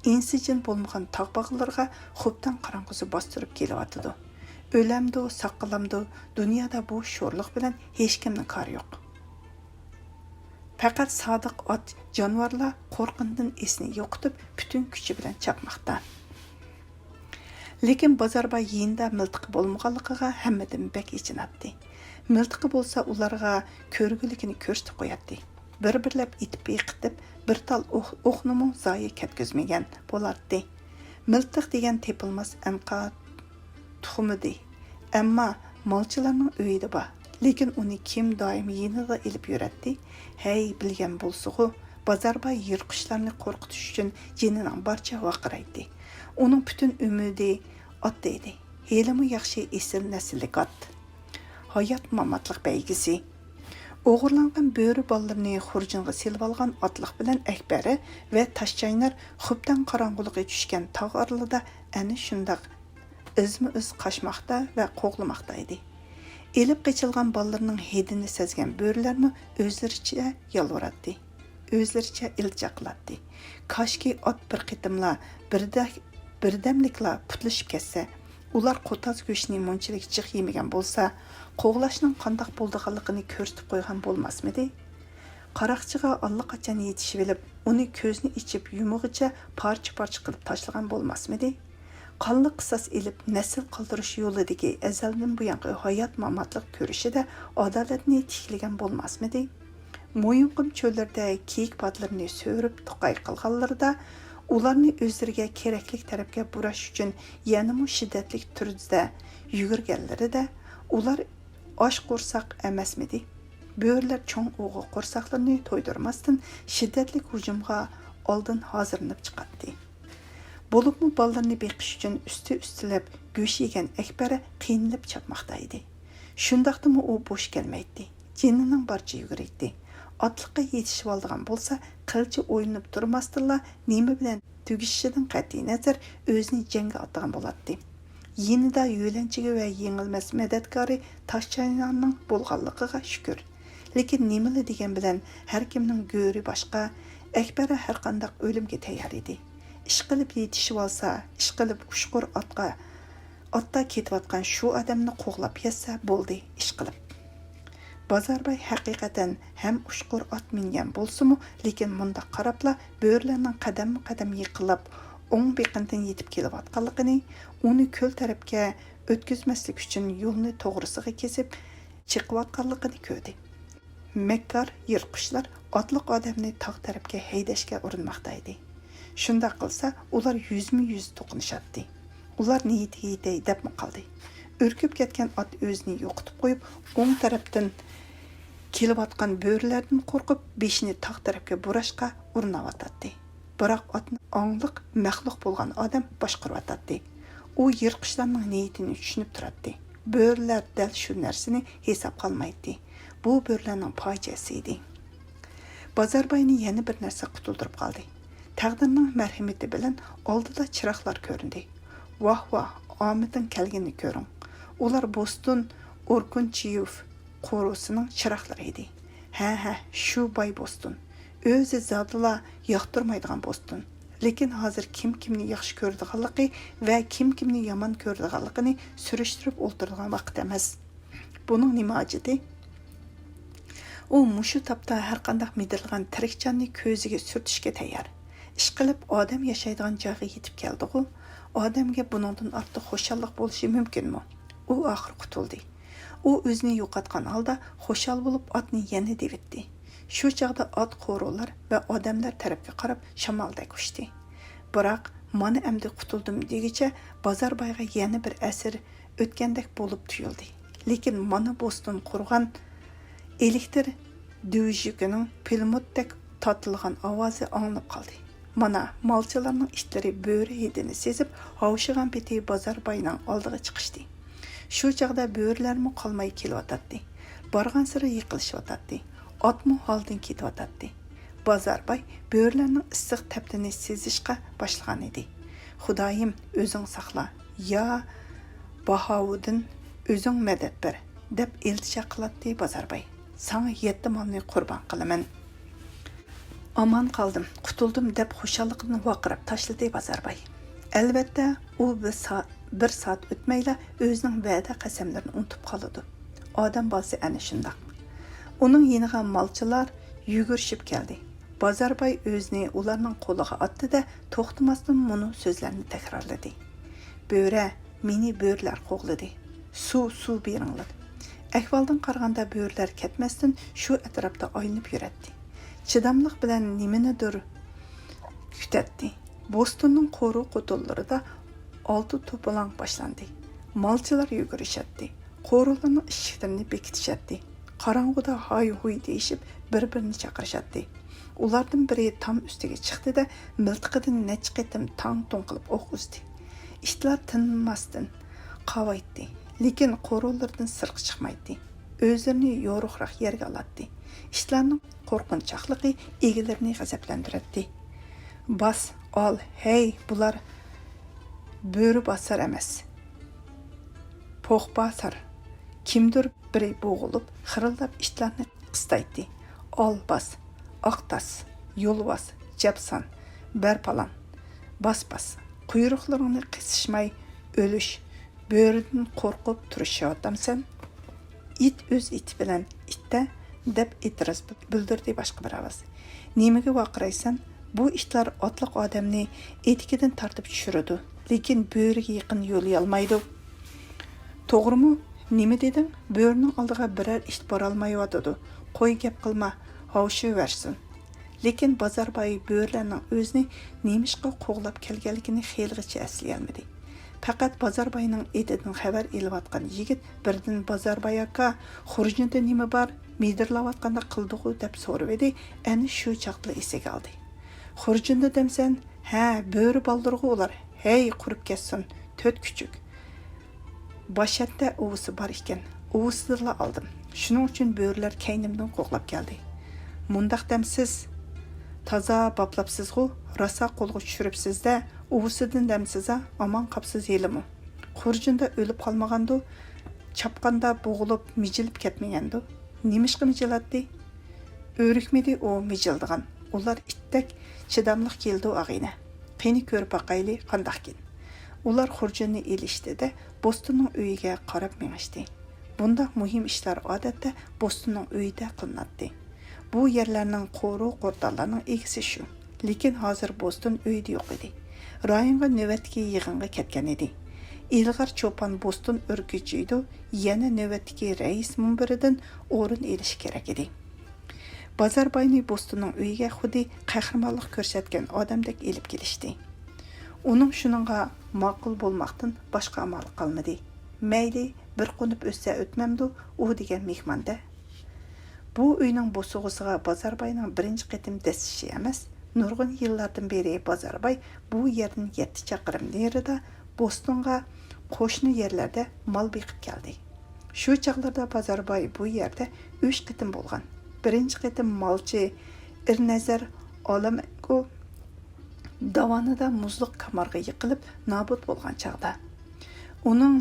ئىنسىجىن بولمىغان تاغ باغلىرىغا خوپتان قاراڭغۇسى باستۇرۇپ كېلىۋاتىدۇ. ئۆلەمدۇ، ساقلامدۇ، دۇنيادا بۇ شورلۇق بىلەن ھېچكىمنىڭ كارى يوق. پەقەت سادىق ئات جانىۋارلا قورققىنىدىن ئېسىنى يوقىتىپ، پۈتۈن كۈچى بىلەن چاپماقتا. لېكىن بازارباي يېنىدا مىلتىقى بولمىغانلىقىغا ھەممىدىن بەك ئېچىناتتى. مىلتىقى بولسا ئۇلارغا كۆرگۈلۈكىنى كۆرسىتىپ قوياتتى. بىر-بىرلەپ ئېتىپ بېقىتىپ، بىر تال ئوق-، ئوقنىمۇ زايە كەتكۈزمىگەن بولاتتى. مىلتىق دېگەن تېپىلماس ئەنقا تۇخۇمىدى. ئەمما مالچىلارنىڭ ئۆيىدە بار. لېكىن ئۇنى كىم دائىم يېنىدا ئېلىپ يۈرەتتى؟ ھەي، بىلگەن بولسىغۇ! بازارباي يىرتقۇچلارنى قورقۇتۇش ئۈچۈن جېنىنىڭ بارىچە ۋارقىرايتتى. ئۇنىڭ پۈتۈن ئۈمىدى ئاتتا ئىدى. ھېلىمۇ ياخشى ئېسىل نەسىللىك ئات. ھايات ماماتلىق بەيگىسى. ئوغرىلانغان بۆرە بالىلىرىنى خۇرجۇنغا سېلىۋالغان ئاتلىق بىلەن ئەكبەر ۋە تاشچاينار خۇپتەڭ قاراڭغۇلۇقى چۈشكەن تاغ ئارىلىدا ئەنە شۇنداق ئىزمۇ ئىز قاچماقتا ۋە قوغلىماقتا ئىدى. ئېلىپ قېچىلغان بالىلىرىنىڭ ھىدىنى سەزگەن بۆرىلەرمۇ ئۆزلىرىچە يالۋۇراتتى. ئۆزلىرىچە ئىلتىجا قىلاتتى. كاشكى ئات بىر قېتىملا، بىردە-، بىردەملىكلا پۇتلىشىپ كەتسە، ئۇلار قوتاز گۆشنى مۇنچىلىك جىق يېمىگەن بولسا، قوغلاشنىڭ قانداق بولىدىغانلىقىنى كۆرسىتىپ قويغان بولماسمىدى؟ قاراقچىغا ئاللىقاچان يېتىشىۋېلىپ، ئۇنى كۆزنى ئېچىپ يۇمىغىچە پارچە-پارچە قىلىپ تاشلىغان بولماسمىدى؟ قانلىق قىساس ئېلىپ، نەسىل قالدۇرۇش يولىدىكى ئەزەلدىن بۇيانقى ھايات-ماماتلىق كۈرىشىدە ئادالەتنى تىكلىگەن بولماسمىدى؟ مويۇنقۇم چۆللىرىدە كېيىك پادىلىرىنى سۆرۈپ توقاي قىلغانلىرىدا، ئۇلارنى ئۆزلىرىگە كېرەكلىك تەرەپكە بۇراش ئۈچۈن يەنىمۇ شىددەتلىك تۈردە يۈگۈرگەنلىرىدە، ئۇلار ئاچ قورساق ئەمەسمىدى؟ بۆرىلەر چوڭ ئوغۇ قورساقلىرىنى تويدۇرماستىن، شىددەتلىك ھۇجۇمغا ئالدىن ھازىرلىنىپ چىقاتتى. بولۇپمۇ بالىلىرىنى بېقىش ئۈچۈن ئۈستى-ئۈستىلەپ گۆش يېگەن ئەكبەر قىينىلىپ چاپماقتا ئىدى. شۇنداقتىمۇ ئۇ بوش كەلمەيتتى. جېنىنىڭ بارىچە يۈگۈرەيتتى. ئاتلىققا يېتىشىۋالىدىغان بولسا، قىلچە ئويلىنىپ تۇرماستىنلا نېمە بىلەن تۈگىشىشىدىن قەتئىينەزەر، ئۆزىنى جەڭگە ئاتىغان بولاتتى. يېنىدا يۆلەنچۈگى ۋە يېڭىلمەس مەدەتكارى تاشچاينارنىڭ بولغانلىقىغا شۈكۈر. لېكىن نېمىلا دېگەن بىلەن، ھەركىمنىڭ گۆرى باشقا، ئەكبەر ھەرقانداق ئۆلۈمگە تەييار ئىدى. ئىشقىلىپ يېتىشىۋالسا، ئىشقىلىپ ئۇچقۇر ئاتقا، ئاتتا كېتىۋاتقان شۇ ئادەمنى قوغلاپ يەتسە بولدى، ئىشقىلىپ. بازارباي ھەقىقەتەن ھەم ئۇچقۇر ئات مىنگەن بولسىمۇ، لېكىن مۇنداق قاراپلا بۆرىلەرنىڭ قەدەممۇ قەدەم يېقىنلاپ، ئوڭ بېقىندىن يېتىپ كېلىۋاتقانلىقىنى، ئۇنى كۆل تەرەپكە ئۆتكۈزمەسلىك ئۈچۈن يولنى توغرىسىغا كېسىپ چېقىۋاتقانلىقىنى كۆردى. مەككار يىرتقۇچلار ئاتلىق ئادەمنى تاغ تەرەپكە ھەيدەشكە ئۇرۇنماقتا ئىدى. شۇنداق قىلسا، ئۇلار يۈزمۇ يۈز توقۇنۇشاتتى. ئۇلار نىيىتىگە يېتەي دەپمۇ قالدى. ئۈركۈپ كەتكەن ئات ئۆزىنى يوقىتىپ قويۇپ، ئوڭ تەرەپتىن كېلىۋاتقان بۆرىلەردىن قورقۇپ، بېشىنى تاغ تەرەپكە بۇراشقا ئۇرۇنۇۋاتاتتى. بىراق ئاتنى ئاڭلىق مەخلۇق بولغان ئادەم باشقۇرۇۋاتاتتى. ئۇ يىرتقۇچلارنىڭ نىيىتىنى چۈشىنىپ تۇراتتى. بۆرىلەر دەل شۇ نەرسىنى ھېسابقا ئالمايتتى. بۇ بۆرىلەرنىڭ پاجىئەسى ئىدى. بازارباينى يەنە بىر نەرسە قۇتۇلدۇرۇپ قالدى. تەقدىرنىڭ مەرھىمىتى بىلەن ئالدىدا چىراغلار كۆرۈندى. ۋاھ، ۋاھ، ئامىتىڭ كەلگىنىنى كۆرۈڭ. ئۇلار بوستون ئوركۇنچىيېف قورۇسىنىڭ چىراغلىرى ئىدى. ھە، ھە، شۇ باي بوستون. ئۆزى زادىلا ياقتۇرمايدىغان بوستون. لېكىن ھازىر كىم كىمنى ياخشى كۆرىدىغانلىقى ۋە كىم كىمنى يامان كۆرىدىغانلىقىنى سۈرۈشتۈرۈپ ئولتۇرىدىغان ۋاقىت ئەمەس. بۇنىڭ نېمە ھاجىتى؟ ئۇ مۇشۇ تاپتا ھەرقانداق مىدىرلىغان تىرىك جاننى كۆزىگە سۈرتۈشكە تەييار. ئىشقىلىپ، ئادەم ياشايدىغان جايغا يېتىپ كەلدىغۇ؟ ئادەمگە بۇنىڭدىن ئارتۇق خۇشاللىق بولۇشى مۇمكىنمۇ؟ ئۇ ئاخىر قۇتۇلدى. ئۇ ئۆزىنى يوقاتقان ھالدا خۇشال بولۇپ ئاتنى يەنە دېۋىتتى. شۇ چاغدا ئات قورۇلار ۋە ئادەملەر تەرەپكە قاراپ شامالدەك ئۇچتى. بىراق، مانا ئەمدى قۇتۇلدۇم دېگۈچە بازاربايغا يەنە بىر ئەسىر ئۆتكەندەك بولۇپ تۇيۇلدى. لېكىن مانا بوستون قۇرغان ئېلېكتىر دۈۋىژۈكىنىڭ پىلىموتتەك تارتىلغان ئاۋازى ئاڭلىنىپ قالدى. مانا، مالچىلارنىڭ ئىتلىرى بۆرە ھىدىنى سېزىپ، ھاۋشىغان پېتى بازارباينىڭ ئالدىغا چىقىشتى. شۇ چاغدا بۆرىلەرمۇ قالماي كېلىۋاتاتتى. بارغانسېرى يېقىنلىشىۋاتاتتى. ئاتمۇ ھالدىن كېتىۋاتاتتى. بازارباي بۆرىلەرنىڭ ئىسسىق تەپتىنى سېزىشقا باشلىغانىدى. «خۇدايىم، ئۆزۈڭ ساقلا، يا باھاۋۇدىن، ئۆزۈڭ مەدەت بەر» دەپ ئىلتىجا قىلاتتى بازارباي. «ساڭا يەتتە مالنى قۇربان قىلىمەن. ئامان قالدىم، قۇتۇلدۇم» دەپ خۇشاللىقىدىن ۋارقىراپ تاشلىدى بازارباي. ئەلۋەتتە، ئۇ بىر سا-، بىر سائەت ئۆتمەيلا ئۆزىنىڭ ۋەدە قەسەملىرىنى ئۇنتۇپ قالىدۇ. ئادەم بالىسى ئەنە شۇنداق. ئۇنىڭ يېنىغا مالچىلار يۈگۈرۈشۈپ كەلدى. بازارباي ئۆزىنى ئۇلارنىڭ قولىغا ئاتتى-دە، توختىماستىن مۇنۇ سۆزلەرنى تەكرارلىدى: «بۆرە، مېنى بۆرىلەر قوغلىدى. سۇ، سۇ بېرىڭلار.» ئەھۋالدىن قارىغاندا، بۆرىلەر كەتمەستىن شۇ ئەتراپتا ئايلىنىپ يۈرەتتى. چىداملىق بىلەن نېمىنىدۇر كۈتەتتى. بوستوننىڭ قورۇ قوتۇنلىرىدا ئالتە توپىلاڭ باشلاندى. مالچىلار يۈگۈرۈشەتتى. قورۇلارنىڭ ئىشىكلىرىنى بېكىتىشەتتى. قاراڭغۇدا ھاي-ھۇي دېيىشىپ، بىر-بىرىنى چاقىرىشاتتى. ئۇلاردىن بىرى تام ئۈستىگە چىقتى-دە، مىلتىقىدىن نەچچە قېتىم تاڭ-تۇڭ قىلىپ ئوق ئۇزدى. ئىتلار تىنماستىن قاۋايتتى، لېكىن قورۇلىرىدىن سىرتقا چىقمايتتى. ئۆزلىرىنى يورۇقراق يەرگە ئالاتتى. ئىتلارنىڭ قورقۇنچاقلىقى ئىگىلىرىنى غەزەپلەندۈرەتتى. باس، ئال، ھەي، بۇلار بۆرە باسار ئەمەس، پوخ باسار. كىمدۇر بىرى بوغۇلۇپ، خىرىلداپ ئىتلارنى قىستايتتى. ئال، باس، ئاق تاس، يولۋاس، جەپسان، بەر پالان، باس، باس. قۇيرۇقلىرىڭنى قىسىشماي ئۆلۈش، بۆرىدىن قورقۇپ تۇرۇشۇۋاتامسەن؟ ئىت ئۆز ئىتى بىلەن ئىتتە، دەپ ئېتىراز بىلدۈردى باشقا بىر ئاۋاز. نېمىگە ۋارقىرايسەن؟ بۇ ئىتلار ئاتلىق ئادەمنى ئېتىكىدىن تارتىپ چۈشۈرىدۇ، لېكىن بۆرىگە يېقىن يولىيالمايدۇ. توغرىمۇ؟ نېمە دېدىڭ؟ بۆرىنىڭ ئالدىغا بىرەر ئىت بارالمايۋاتىدۇ. قوي، گەپ قىلما، ھاۋشىۋەرسۇن. لېكىن بازارباي بۆرىلەرنىڭ ئۆزىنى نېمىشقا قوغلاپ كەلگەنلىكىنى خېلىغىچە ئەسلىيەلمىدى. پەقەت بازارباينىڭ ئېتىدىن خەۋەر ئېلىۋاتقان يىگىت بىردىن، «بازارباي ئاكا، خۇرجۇندا نېمە بار؟ مىدىرلاۋاتقاندەك قىلدىغۇ؟» دەپ سورىۋىدى، ئەنە شۇ چاغدىلا ئېسىگە ئالدى. «خۇرجۇندا دەمسەن؟ ھە، بۆرە بالدۇرغۇ ئۇلار. ھەي، قۇرۇپ كەتسۇن، تۆت كۈچۈك. باشەتتە ئۇۋىسى بار ئىكەن، ئۇۋىسىدىنلا ئالدىم. شۇنىڭ ئۈچۈن بۆرىلەر كەينىمدىن قوغلاپ كەلدى.» «مۇنداق دەمسىز؟ تازا باپلاپسىزغۇ، راسا قولغا چۈشۈرۈپسىز-دە، ئۇۋىسىدىن دەمسىز-ھە، ئامان قاپسىز ھېلىمۇ. خۇرجۇندا ئۆلۈپ قالمىغاندۇ؟ چاپقاندا بوغۇلۇپ، مىجىلىپ كەتمىگەندۇ؟» «نېمىشقا مىجىلاتتى؟» «ئۆرۈكمىدى ئۇ مىجىلدىغان. ئۇلار ئىتتەك چىداملىق كېلىدۇ، ئاغىنە. قېنى، كۆرۈپ باقايلى، قانداقكىن؟» ئۇلار خۇرجۇننى ئېلىشتى-دە، بوستوننىڭ ئۆيىگە قاراپ مېڭىشتى. بۇنداق مۇھىم ئىشلار، ئادەتتە، بوستوننىڭ ئۆيىدە قىلىناتتى. بۇ يەرلەرنىڭ قورۇ-قورتانلارنىڭ ئىگىسى شۇ. لېكىن ھازىر بوستون ئۆيدە يوق ئىدى. رايونغا نۆۋەتتىكى يىغىنغا كەتكەن ئىدى. ئىلغار چوپان بوستون ئۆركۈچىيدۇ، يەنە نۆۋەتتىكى رەئىس مۇنبىرىدىن ئورۇن ئېلىشى كېرەك ئىدى. بازارباينى بوستوننىڭ ئۆيىگە خۇددى قەھرىمانلىق كۆرسەتكەن ئادەمدەك ئېلىپ كېلىشتى. ئۇنىڭ شۇنىڭغا ماقۇل بولماقتىن باشقا ئامالى قالمىدى. «مەيلى، بىر قونۇپ ئۆتسە ئۆتمەمدۇ، ئۇ دېگەن مېھمان-دە.» بۇ ئۆينىڭ بوسۇغىسىغا بازارباينىڭ بىرىنچى قېتىم دەسسىشى ئەمەس، نۇرغۇن يىللاردىن بېرى بازارباي بۇ يەردىن يەتتە چاقىرىم نېرىدا، بوستونغا قوشنا يەرلەردە مال بېقىپ كەلدى. شۇ چاغلاردا بازارباي بۇ يەردە ئۈچ قېتىم بولغان. بىرىنچى قېتىم مالچى ئىرنەزەر ئالامەنگۇ داۋانىدا مۇزلۇق كامارغا يىقىلىپ نابۇت بولغان چاغدا ئۇنىڭ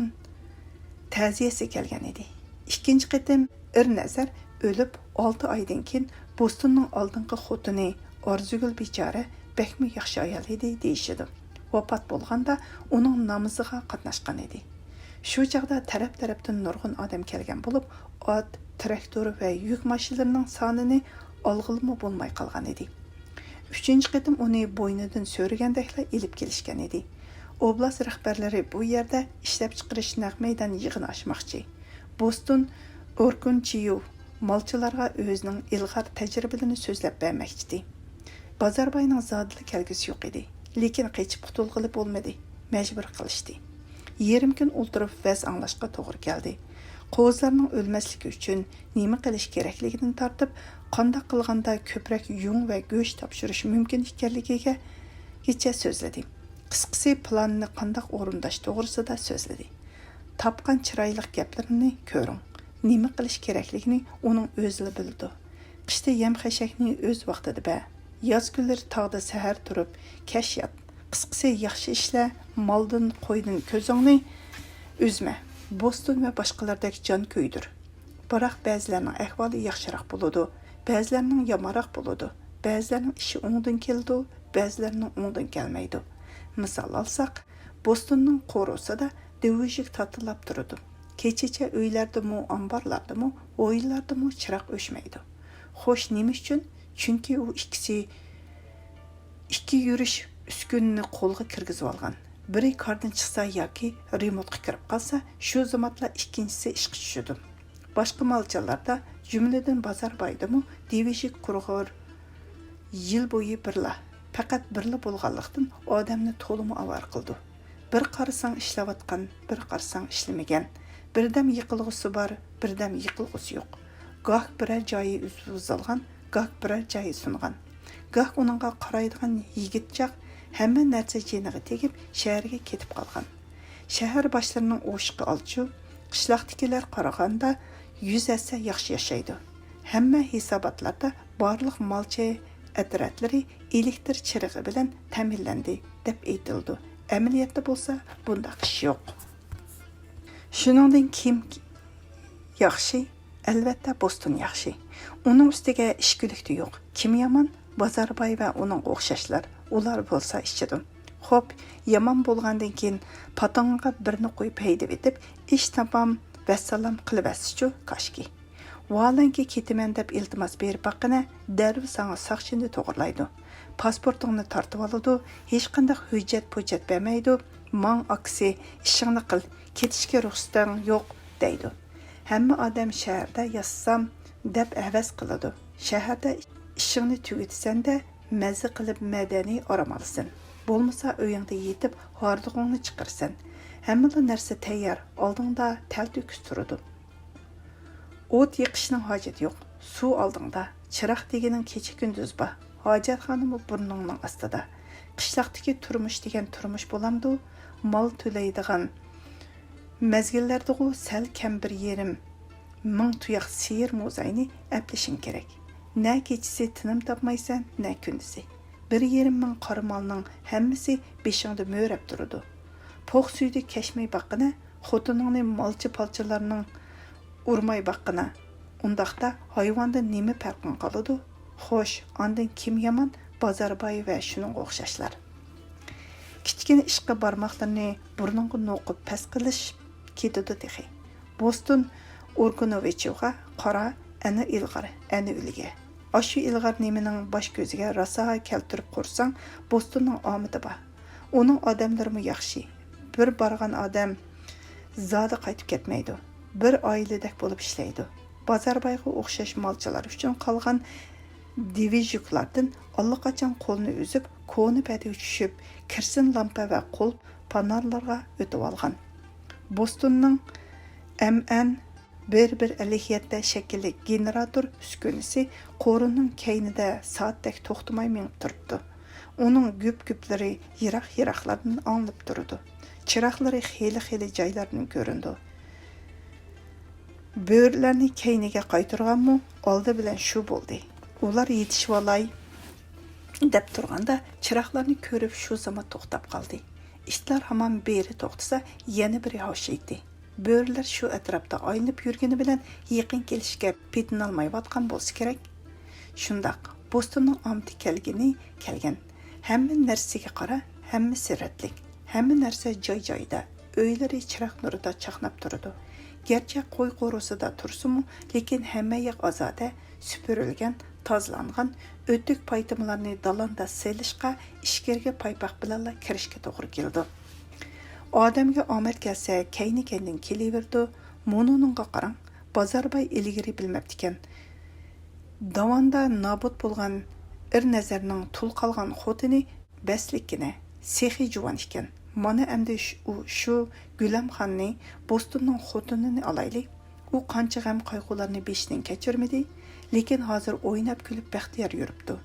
تەزىيەسى كەلگەن ئىدى. ئىككىنچى قېتىم ئىرنەزەر ئۆلۈپ ئالتە ئايدىن كېيىن، بوستوننىڭ ئالدىنقى خوتۇنى ئارزۇگۈل بىچارە بەكمۇ ياخشى ئايال ئىدى دېيىشىدۇ. ۋاپات بولغاندا ئۇنىڭ نامىزىغا قاتناشقان ئىدى. شۇ چاغدا تەرەپ-تەرەپتىن نۇرغۇن ئادەم كەلگەن بولۇپ، ئات، تىراكتور ۋە يۈك ماشىنىلىرىنىڭ سانىنى ئالغىلىمۇ بولماي قالغان ئىدى. ئۈچىنچى قېتىم ئۇنى بوينىدىن سۆرىگەندەكلا ئېلىپ كېلىشكەن ئىدى. ئوبلاست رەھبەرلىرى بۇ يەردە ئىشلەپچىقىرىش نەق مەيدان يىغىنى ئاچماقچى. بوستون ئوركۇنچىيۇ مالچىلارغا ئۆزىنىڭ ئىلغار تەجرىبىلىرىنى سۆزلەپ بەرمەكچىدى. بازارباينىڭ زادىلا كەلگۈسى يوق ئىدى، لېكىن قېچىپ قۇتۇلغىلى بولمىدى، مەجبۇر قىلىشتى. يېرىم كۈن ئولتۇرۇپ ۋەز ئاڭلاشقا توغرا كەلدى. قوزىلارنىڭ ئۆلمەسلىكى ئۈچۈن نېمە قىلىش كېرەكلىكىدىن تارتىپ، قانداق قىلغاندا كۆپرەك يۇڭ ۋە گۆش تاپشۇرۇش مۇمكىن ئىكەنلىكىگە، گىچە سۆزلىدى. قىسقىسى، پىلاننى قانداق ئورۇنداش توغرىسىدا سۆزلىدى. تاپقان چىرايلىق گەپلىرىنى كۆرۈڭ. نېمە قىلىش كېرەكلىكىنى ئۇنىڭ ئۆزىلا بىلىدۇ. قىشتا يەم-خەشەكنى ئۆز ۋاقتىدا بەر. ياز كۈنلىرى تاغدا سەھەر تۇرۇپ، كەچ يات. قىسقىسى، ياخشى ئىشلە، مالدىن، قويدىن كۆزۈڭنى ئۈزمە. بوستون ۋە باشقىلاردەك جان كۆيدۈر. بىراق بەزىلەرنىڭ ئەھۋالى ياخشىراق بولىدۇ، بەزىلەرنىڭ يامانراق بولىدۇ، بەزىلەرنىڭ ئىشى ئوڭدىن كېلىدۇ، بەزىلەرنىڭ ئوڭدىن كەلمەيدۇ. مىسال ئالساق، بوستوننىڭ قورۇسىدا دىۋىژۈك تاتىلاپ تۇرىدۇ. كېچىچە ئۆيلەردىمۇ، ئامبارلاردىمۇ، ھويلالاردىمۇ چىراغ ئۆچمەيدۇ. خوش، نېمە ئۈچۈن؟ چۈنكى ئۇ ئىككىسى ئىككى يۈرۈش ئۈسكۈنىنى قولغا كىرگۈزۈۋالغان. بىرى كاردىن چىقسا ياكى رېمونتقا كىرىپ قالسا، شۇ زامانلا ئىككىنچىسى ئىشقا چۈشىدۇ. باشقا مالچىلاردا، جۈملىدىن بازاربايدىمۇ دىۋىژۈك قۇرغۇر يىل بويى بىرلا، پەقەت بىرلا بولغانلىقتىن، ئادەمنى تولىمۇ ئاۋارە قىلىدۇ. بىر قارىساڭ ئىشلەۋاتقان، بىر قارىساڭ ئىشلىمىگەن. بىردەم يىقىلغۇسى بار، بىردەم يىقىلغۇسى يوق. گاھ بىرەر جايى ئۈزۈپ بۇزۇلغان، گاھ بىرەر جايى سۇنغان. گاھ ئۇنىڭغا قارايدىغان يىگىت چاق ھەممە نەرسە جېنىغا تېگىپ، شەھەرگە كېتىپ قالغان. شەھەر باشلىرىنىڭ ئوشۇقى ئالچۇ، قىشلاقتىكىلەر قارىغاندا يۈز ھەسسە ياخشى ياشايدۇ. ھەممە ھېساباتلاردا بارلىق مالچى ئەترەتلىرى ئېلېكتىر چىرىغى بىلەن تەمىنلەندى، دەپ ئېيتىلىدۇ. ئەمەلىيەتتە بولسا بۇنداق ئىش يوق. شۇنىڭدىن كىم ياخشى؟ ئەلۋەتتە، بوستون ياخشى. ئۇنىڭ ئۈستىگە ئىچكۈلۈك تە يوق. كىم يامان؟ بازارباي ۋە ئۇنىڭغا ئوخشاشلار. ئۇلار بولسا ئىچىدۇ. خوپ، يامان بولغاندىن كېيىن پاتىڭىغا بىرنى قويۇپ ھەيدىۋېتىپ، ئىش تاپام، ۋەسسالام قىلىۋەتسىچۇ، كاشكى. ۋاھالەنكى كېتىمەن دەپ ئىلتىماس بېرىپ باققىنە، دەررۇ ساڭا ساقچىنى توغرىلايدۇ. پاسپورتۇڭنى تارتىۋالىدۇ، ھېچقانداق ھۆججەت-پۆججەت بەرمەيدۇ. ماڭ ئاكىسى، ئىشىڭنى قىل، كېتىشكە رۇخسىتىڭ يوق، دەيدۇ. ھەممە ئادەم شەھەردە ياسىسام دەپ ھەۋەس قىلىدۇ. شەھەردە ئىشىڭنى تۈگىتىسەن-دە، مەززە قىلىپ مەدەنىي ئارام ئالىسەن. بولمىسا ئۆيۈڭدە يېتىپ ھاردۇقۇڭنى چىقىرىسەن. ھەممىلا نەرسە تەييار، ئالدىڭدا تەلتۆكۈس تۇرىدۇ. ئوت يېقىشنىڭ ھاجىتى يوق. سۇ ئالدىڭدا، چىراغ دېگىنىڭ كېچە-كۈندۈز بار. ھاجەتخانىمۇ بۇرنۇڭنىڭ ئاستىدا. قىشلاقتىكى تۇرمۇش دېگەن تۇرمۇش بولامدۇ؟ مال تۆلەيدىغان مەزگىللەردىغۇ سەل كەم بىر يېرىم مىڭ تۇياق سېيىر موزاينى ئەپلىشىڭ كېرەك. نە كېچىسى تىنىم تاپمايسەن، نە كۈندۈزى. بىر يېرىم مىڭ قارا مالنىڭ ھەممىسى بېشىڭدا مۆرەپ تۇرىدۇ. پوق سۈيدۈك كەچمەي باققىنا، خوتۇنۇڭنى مالچى-پالچىلارنىڭ ئۇرماي باققىنا. ئۇنداقتا ھايۋاندىن نېمە پەرقىڭ قالىدۇ؟ خوش، ئاندىن كىم يامان؟ بازارباي ۋە شۇنىڭغا ئوخشاشلار. كىچىككىنە ئىشقا بارماقلىرىنى بۇرنۇڭغا نوقۇپ پەس قىلىشىپ كېتىدۇ تېخى. بوستون ئورگۇنوۋىچىغا قارا، ئەنە ئىلغار، ئەنە ئۈلگە. ئاشۇ ئىلغار نېمىنىڭ باش-كۆزىگە راسا كەلتۈرۈپ قورساڭ، بوستوننىڭ ئامىتى بار. ئۇنىڭ ئادەملىرىمۇ ياخشى. بىر بارغان ئادەم زادى قايتىپ كەتمەيدۇ. بىر ئائىلىدەك بولۇپ ئىشلەيدۇ. بازاربايغا ئوخشاش مالچىلار ئۈچۈن قالغان دىۋىژۇكلاردىن ئاللىقاچان قولىنى ئۈزۈپ، كونا پەدىگە چۈشۈپ، كىرسىن لامپا ۋە قول پانارلىرىغا ئۆتۈۋالغان. بوستوننىڭ ئەم ئەن بىر بىر ئەللىك يەتتە شەكىللىك گېنېراتور ئۈسكۈنىسى قورۇنىڭ كەينىدە سائەتتەك توختىماي مېڭىپ تۇرۇپتۇ. ئۇنىڭ گۈپ-گۈپلىرى يىراق-يىراقلاردىن ئاڭلىنىپ تۇرىدۇ. چىراغلىرى خېلى-خېلى جايلاردىن كۆرۈنىدۇ. بۆرىلەرنى كەينىگە قايتۇرغانمۇ ئالدى بىلەن شۇ بولدى. ئۇلار يېتىشىۋالاي دەپ تۇرغاندا، چىراغلارنى كۆرۈپ شۇ زامان توختاپ قالدى. ئىتلار ھامان بىرى توختىسا، يەنە بىرى ھاۋشىيتتى. بۆرىلەر شۇ ئەتراپتا ئايلىنىپ يۈرگىنى بىلەن يېقىن كېلىشكە پېتىنالمايۋاتقان بولسا كېرەك. شۇنداق، بوستوننىڭ ئامىتى كەلگىنى كەلگەن. ھەممە نەرسىگە قارا، ھەممىسى رەتلىك. ھەممە نەرسە جاي-جايىدا. ئۆيلىرى چىراغ نۇرىدا چاقناپ تۇرىدۇ. گەرچە قوي قورۇسىدا تۇرسىمۇ، لېكىن ھەممە ياق ئازادە، سۈپۈرۈلگەن، تازىلانغان، ئۆتۈك پايتىمىلارنى دالاندا سېلىشقا، ئىچكىرىگە پايپاق بىلەنلا كىرىشكە توغرا كېلىدۇ. ئادەمگە ئامەت كەلسە، كەينى-كەينىدىن كېلىۋېرىدۇ. مۇنۇنىڭغا قاراڭ، بازارباي ئىلگىرى بىلمەپتىكەن. داۋاندا نابۇت بولغان ئېرنەزەرنىڭ تۇل قالغان خوتۇنى بەسلىككىنە، سېخىي جۇۋان ئىكەن. مانا ئەمدى شۇ، شۇ گۈلەمخاننى، بوستوننىڭ خوتۇنىنى ئالايلى. ئۇ قانچە غەم-قايغۇلارنى بېشىدىن كەچۈرمىدى، لېكىن ھازىر ئويناپ-كۈلۈپ بەختىيار يۈرۈپتۇ.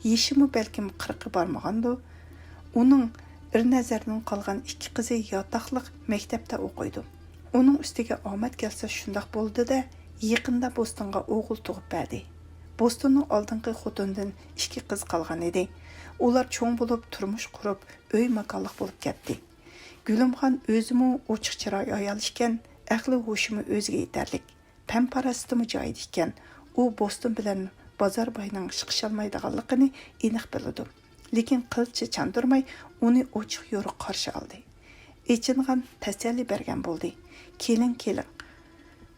يېشىمۇ بەلكىم قىرىققا بارمىغاندۇ. ئۇنىڭ ئېرنەزەردىن قالغان ئىككى قىزى ياتاقلىق مەكتەپتە ئوقۇيدۇ. ئۇنىڭ ئۈستىگە ئامەت كەلسە شۇنداق بولىدۇ-دە، يېقىندا بوستونغا ئوغۇل تۇغۇپ بەردى. بوستوننىڭ ئالدىنقى خوتۇنىدىن ئىككى قىز قالغان ئىدى. ئۇلار چوڭ بولۇپ، تۇرمۇش قۇرۇپ، ئۆي-ماكانلىق بولۇپ كەتتى. گۈلۈمخان ئۆزىمۇ ئوچۇق چىراي ئايال ئىكەن، ئەقلى-ھوشىمۇ ئۆزىگە يېتەرلىك. پەم-پاراسىتىمۇ جايىدا ئىكەن. ئۇ بوستون بىلەن بازارباينىڭ سىقىشالمايدىغانلىقىنى ئېنىق بىلىدۇ. لېكىن قىلچە چاندۇرماي ئۇنى ئوچۇق-يورۇق قارشى ئالدى. ئېچىنغان، تەسەللى بەرگەن بولدى. «كېلىڭ، كېلىڭ.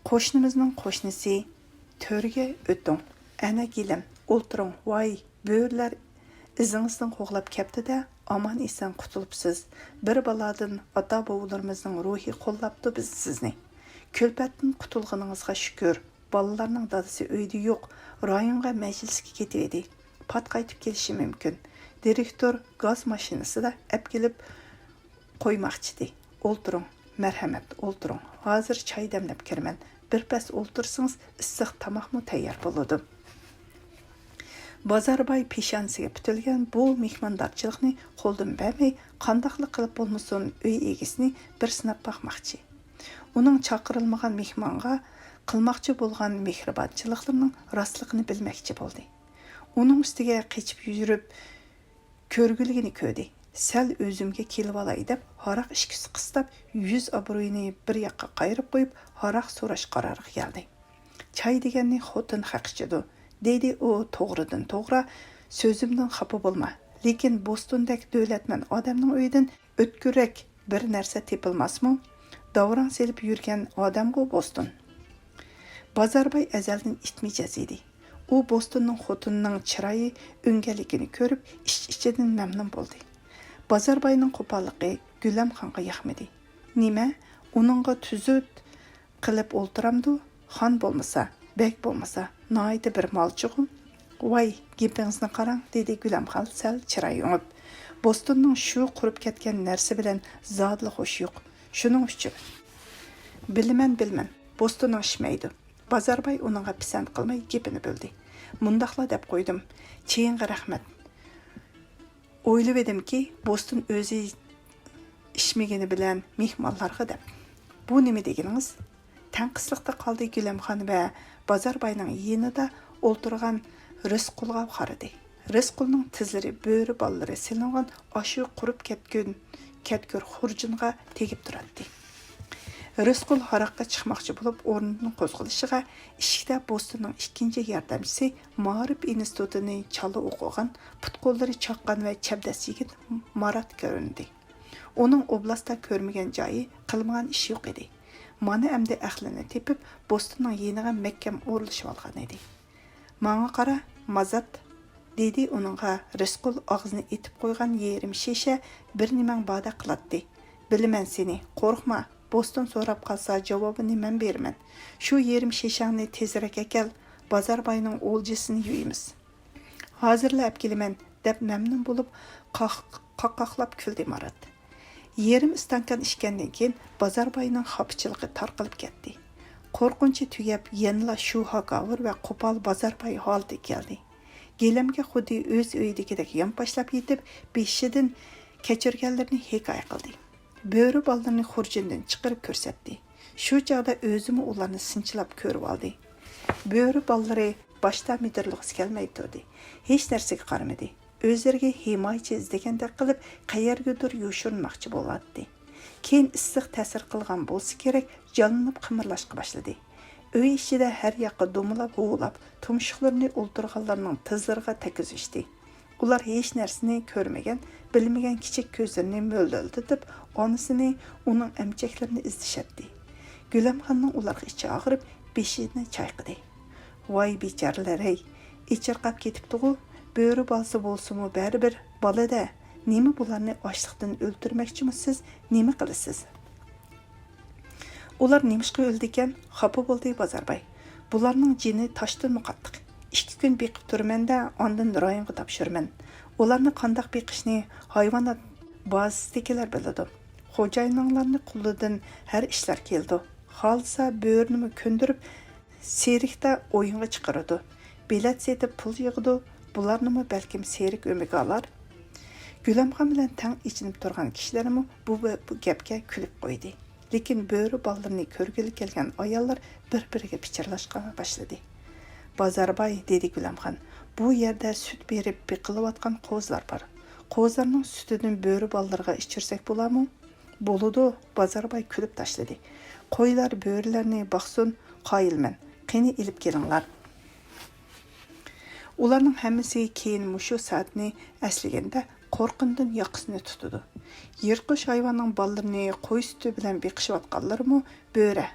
قوشنىمىزنىڭ قوشنىسى، تۆرگە ئۆتۈڭ. ئەنە گېلىم، ئولتۇرۇڭ. ۋاي، بۆرىلەر ئىزىڭىزدىن قوغلاپ كەپتۇ-دە، ئامان-ئېسەن قۇتۇلۇپسىز. بىر بالادىن ئاتا-بوۋىلىرىمىزنىڭ روھى قوللاپتۇ بىز سىزنى. كۈلپەتتىن قۇتۇلغىنىڭىزغا شۈكۈر. بالىلارنىڭ دادىسى ئۆيدە يوق، رايونغا مەجلىسكە كېتىۋىدى. پات قايتىپ كېلىشى مۇمكىن. دىرېكتور گاز ماشىنىسىدا ئەپكېلىپ قويماقچىدى. ئولتۇرۇڭ، مەرھەمەت، ئولتۇرۇڭ. ھازىر چاي دەملەپ كىرىمەن. بىر پەس ئولتۇرسىڭىز، ئىسسىق تاماقمۇ تەييار بولىدۇ.» بازارباي پېشانىسىگە پۈتۈلگەن بۇ مېھماندارچىلىقنى قولدىن بەرمەي، قانداقلا قىلىپ بولمىسۇن ئۆي ئىگىسىنى بىر سىناپ باقماقچى. ئۇنىڭ چاقىرىلمىغان مېھمانغا قىلماقچى بولغان مېھرىبانچىلىقلىرىنىڭ راستلىقىنى بىلمەكچى بولدى. ئۇنىڭ ئۈستىگە قېچىپ يۈرۈپ كۆرگۈلۈكىنى كۆردى. سەل ئۆزۈمگە كېلىۋالاي دەپ ھاراق ئىچكۈسى قىستاپ، يۈز ئابرۇيىنى بىر ياققا قايرىپ قويۇپ، ھاراق سوراش قارارىغا كەلدى. چاي دېگەننى خوتۇن ھەق ئىچىدۇ، دېدى ئۇ توغرىدىن توغرا. سۆزۈمدىن خاپا بولما، لېكىن بوستوندەك دۆلەتمەن ئادەمنىڭ ئۆيىدىن ئۆتكۈررەك بىر نەرسە تېپىلماسمۇ؟ داۋراڭ سېلىپ يۈرگەن ئادەمغۇ بوستون. بازارباي ئەزەلدىن ئىت مىجەز ئىدى. ئۇ بوستوننىڭ خوتۇنىنىڭ چىرايى ئۈنگەنلىكىنى كۆرۈپ، ئىچ-ئىچىدىن مەمنۇن بولدى. بازارباينىڭ قوپاللىقى گۈلەمخانغا ياقمىدى. نېمە، ئۇنىڭغا تۈزۈت قىلىپ ئولتۇرامدۇ؟ خان بولمىسا، بەگ بولمىسا، ناھايىتى بىر مالچىغۇ. ۋاي، گېپىڭىزنى قاراڭ، دېدى گۈلەمخان سەل چىراي ئۆڭۈپ. بوستوننىڭ شۇ قۇرۇپ كەتكەن نەرسە بىلەن زادىلا خوشى يوق. شۇنىڭ ئۈچۈن. بىلىمەن، بىلىمەن، بوستوننىڭ ئىچمەيدۇ. بازارباي ئۇنىڭغا پىسەنت قىلماي گېپىنى بۆلدى. مۇنداقلا دەپ قويدۇم، چېيىڭغا رەھمەت. ئويلىۋىدىمكى، بوستون ئۆزى ئىچمىگىنى بىلەن مېھمانلارغا دەپ. بۇ نېمە دېگىنىڭىز؟ تەڭقىسلىقتا قالدى گۈلەمخان ۋە بازارباينىڭ يېنىدا ئولتۇرغان رىسقۇلغا قارىدى. رىسقۇلنىڭ تىزلىرى بۆرە بالىلىرى سېلىنغان ئاشۇ قۇرۇپ كەتكۈن كەتكۈر خۇرجۇنغا تېگىپ تۇراتتى. رىسقۇل ھاراققا چىقماقچى بولۇپ ئورنىدىن قوزغىلىشىغا ئىشىكتە بوستوننىڭ ئىككىنچى ياردەمچىسى، مائارىپ ئىنستىتۇتىنى چالا ئوقۇغان، پۇت-قوللىرى چاققان ۋە چەبدەس يىگىت مارات كۆرۈندى. ئۇنىڭ ئوبلاستتا كۆرمىگەن جايى، قىلمىغان ئىشى يوق ئىدى. مانا ئەمدى ئەقلىنى تېپىپ، بوستوننىڭ يېنىغا مەھكەم ئورۇنلىشىۋالغان ئىدى. ماڭا قارا، مازات، دېدى ئۇنىڭغا رىسقۇل ئاغزىنى ئېتىپ قويغان يېرىم شېشە بىر نېمەڭ باردەك قىلاتتى. بىلىمەن سېنى، قورقما، بوستون سوراپ قالسا جاۋابىنى مەن بېرىمەن. شۇ يېرىم شېشەڭنى تېزرەك ئەكەل، بازارباينىڭ ئولجىسىنى يۇيىمىز. ھازىرلا ئەپ كېلىمەن، دەپ مەمنۇن بولۇپ قاق-، قاقاقلاپ كۈلدى مارات. يېرىم ئىستاكان ئىچكەندىن كېيىن بازارباينىڭ خاپىچىلىقى تارقىلىپ كەتتى. قورقۇنچى تۈگەپ، يەنىلا شۇ ھاكاۋۇر ۋە قوپال بازارباي ھالىتىگە كەلدى. گىلەمگە خۇددى ئۆز ئۆيىدىكىدەك يانپاشلاپ يېتىپ، بېشىدىن كەچۈرگەنلىرىنى ھېكايە قىلدى. بۆرە بالىلىرىنى خۇرجۇندىن چىقىرىپ كۆرسەتتى. شۇ چاغدا ئۆزىمۇ ئۇلارنى سىنچىلاپ كۆرۈۋالدى. بۆرە بالىلىرى باشتا مىدىرلىغۇسى كەلمەي تۇردى. ھېچ نەرسىگە قارىمىدى. ئۆزلىرىگە ھىمايىچى ئىزدىگەندەك قىلىپ، قەيەرگىدۇر يوشۇرۇنماقچى بولاتتى. كېيىن ئىسسىق تەسىر قىلغان بولسا كېرەك، جانلىنىپ قىمىرلاشقا باشلىدى. ئۆي ئىچىدە ھەر ياققا دومىلاپ، ھۇۋلاپ، تۇمشۇقلىرىنى ئولتۇرغانلارنىڭ تىزلىرىغا تەگكۈزۈشتى. ئۇلار ھېچ نەرسىنى كۆرمىگەن، بىلمىگەن كىچىك كۆزلىرىنى مۆلدۈلدىتىپ، ئانىسىنى، ئۇنىڭ ئەمچەكلىرىنى ئىزدىشەتتى. گۈلەمخاننىڭ ئۇلارغا ئىچى ئاغرىپ، بېشىنى چايقىدى. ۋاي بىچارىلەر-ھەي، ئېچىرقاپ كېتىپتىغۇ، بۆرە بالىسى بولسىمۇ بەرىبىر بالا-دە، نېمە بۇلارنى ئاچلىقتىن ئۆلتۈرمەكچىمۇ سىز، نېمە قىلىسىز؟ ئۇلار نېمىشقا ئۆلىدىكەن؟ خاپا بولدى بازارباي. بۇلارنىڭ جېنى تاشتىنمۇ قاتتىق. ئىككى كۈن بېقىپ تۇرىمەن-دە، ئاندىن رايونغا تاپشۇرىمەن. ئۇلارنى قانداق بېقىشنى ھايۋانات بازىسىدىكىلەر بىلىدۇ. خوجايىنىڭلارنى قولىدىن ھەر ئىشلار كېلىدۇ. خالىسا بۆرىنىمۇ كۆندۈرۈپ، سېركتە ئويۇنغا چىقىرىدۇ. بېلەت سېتىپ پۇل يىغىدۇ. بۇلارنىمۇ بەلكىم سېرك ئۆمىگە ئالار. گۈلەمخان بىلەن تەڭ ئېچىنىپ تۇرغان كىشىلەرمۇ بۇ، بۇ گەپكە كۈلۈپ قويدى. لېكىن بۆرە بالىلىرىنى كۆرگىلى كەلگەن ئاياللار بىر-بىرىگە پىچىرلاشقا باشلىدى. بازارباي، دېدى گۈلەمخان، بۇ يەردە سۈت بېرىپ بېقىلىۋاتقان قوزىلار بار. قوزىلارنىڭ سۈتىدىن بۆرە بالىلىرىغا ئىچۈرسەك بولارمۇ؟ بولىدۇ، بازارباي كۈلۈپ تاشلىدى. قويلار بۆرىلەرنى باقسۇن، قايىلمەن. قېنى، ئېلىپ كېلىڭلار. ئۇلارنىڭ ھەممىسى كېيىن مۇشۇ سائەتنى ئەسلىگەندە قورقۇندىن ياقىسىنى تۇتىدۇ. يىرتقۇچ ھايۋاننىڭ بالىلىرىنى قوي سۈتى بىلەن بېقىشىۋاتقانلىرىمۇ بۆرە،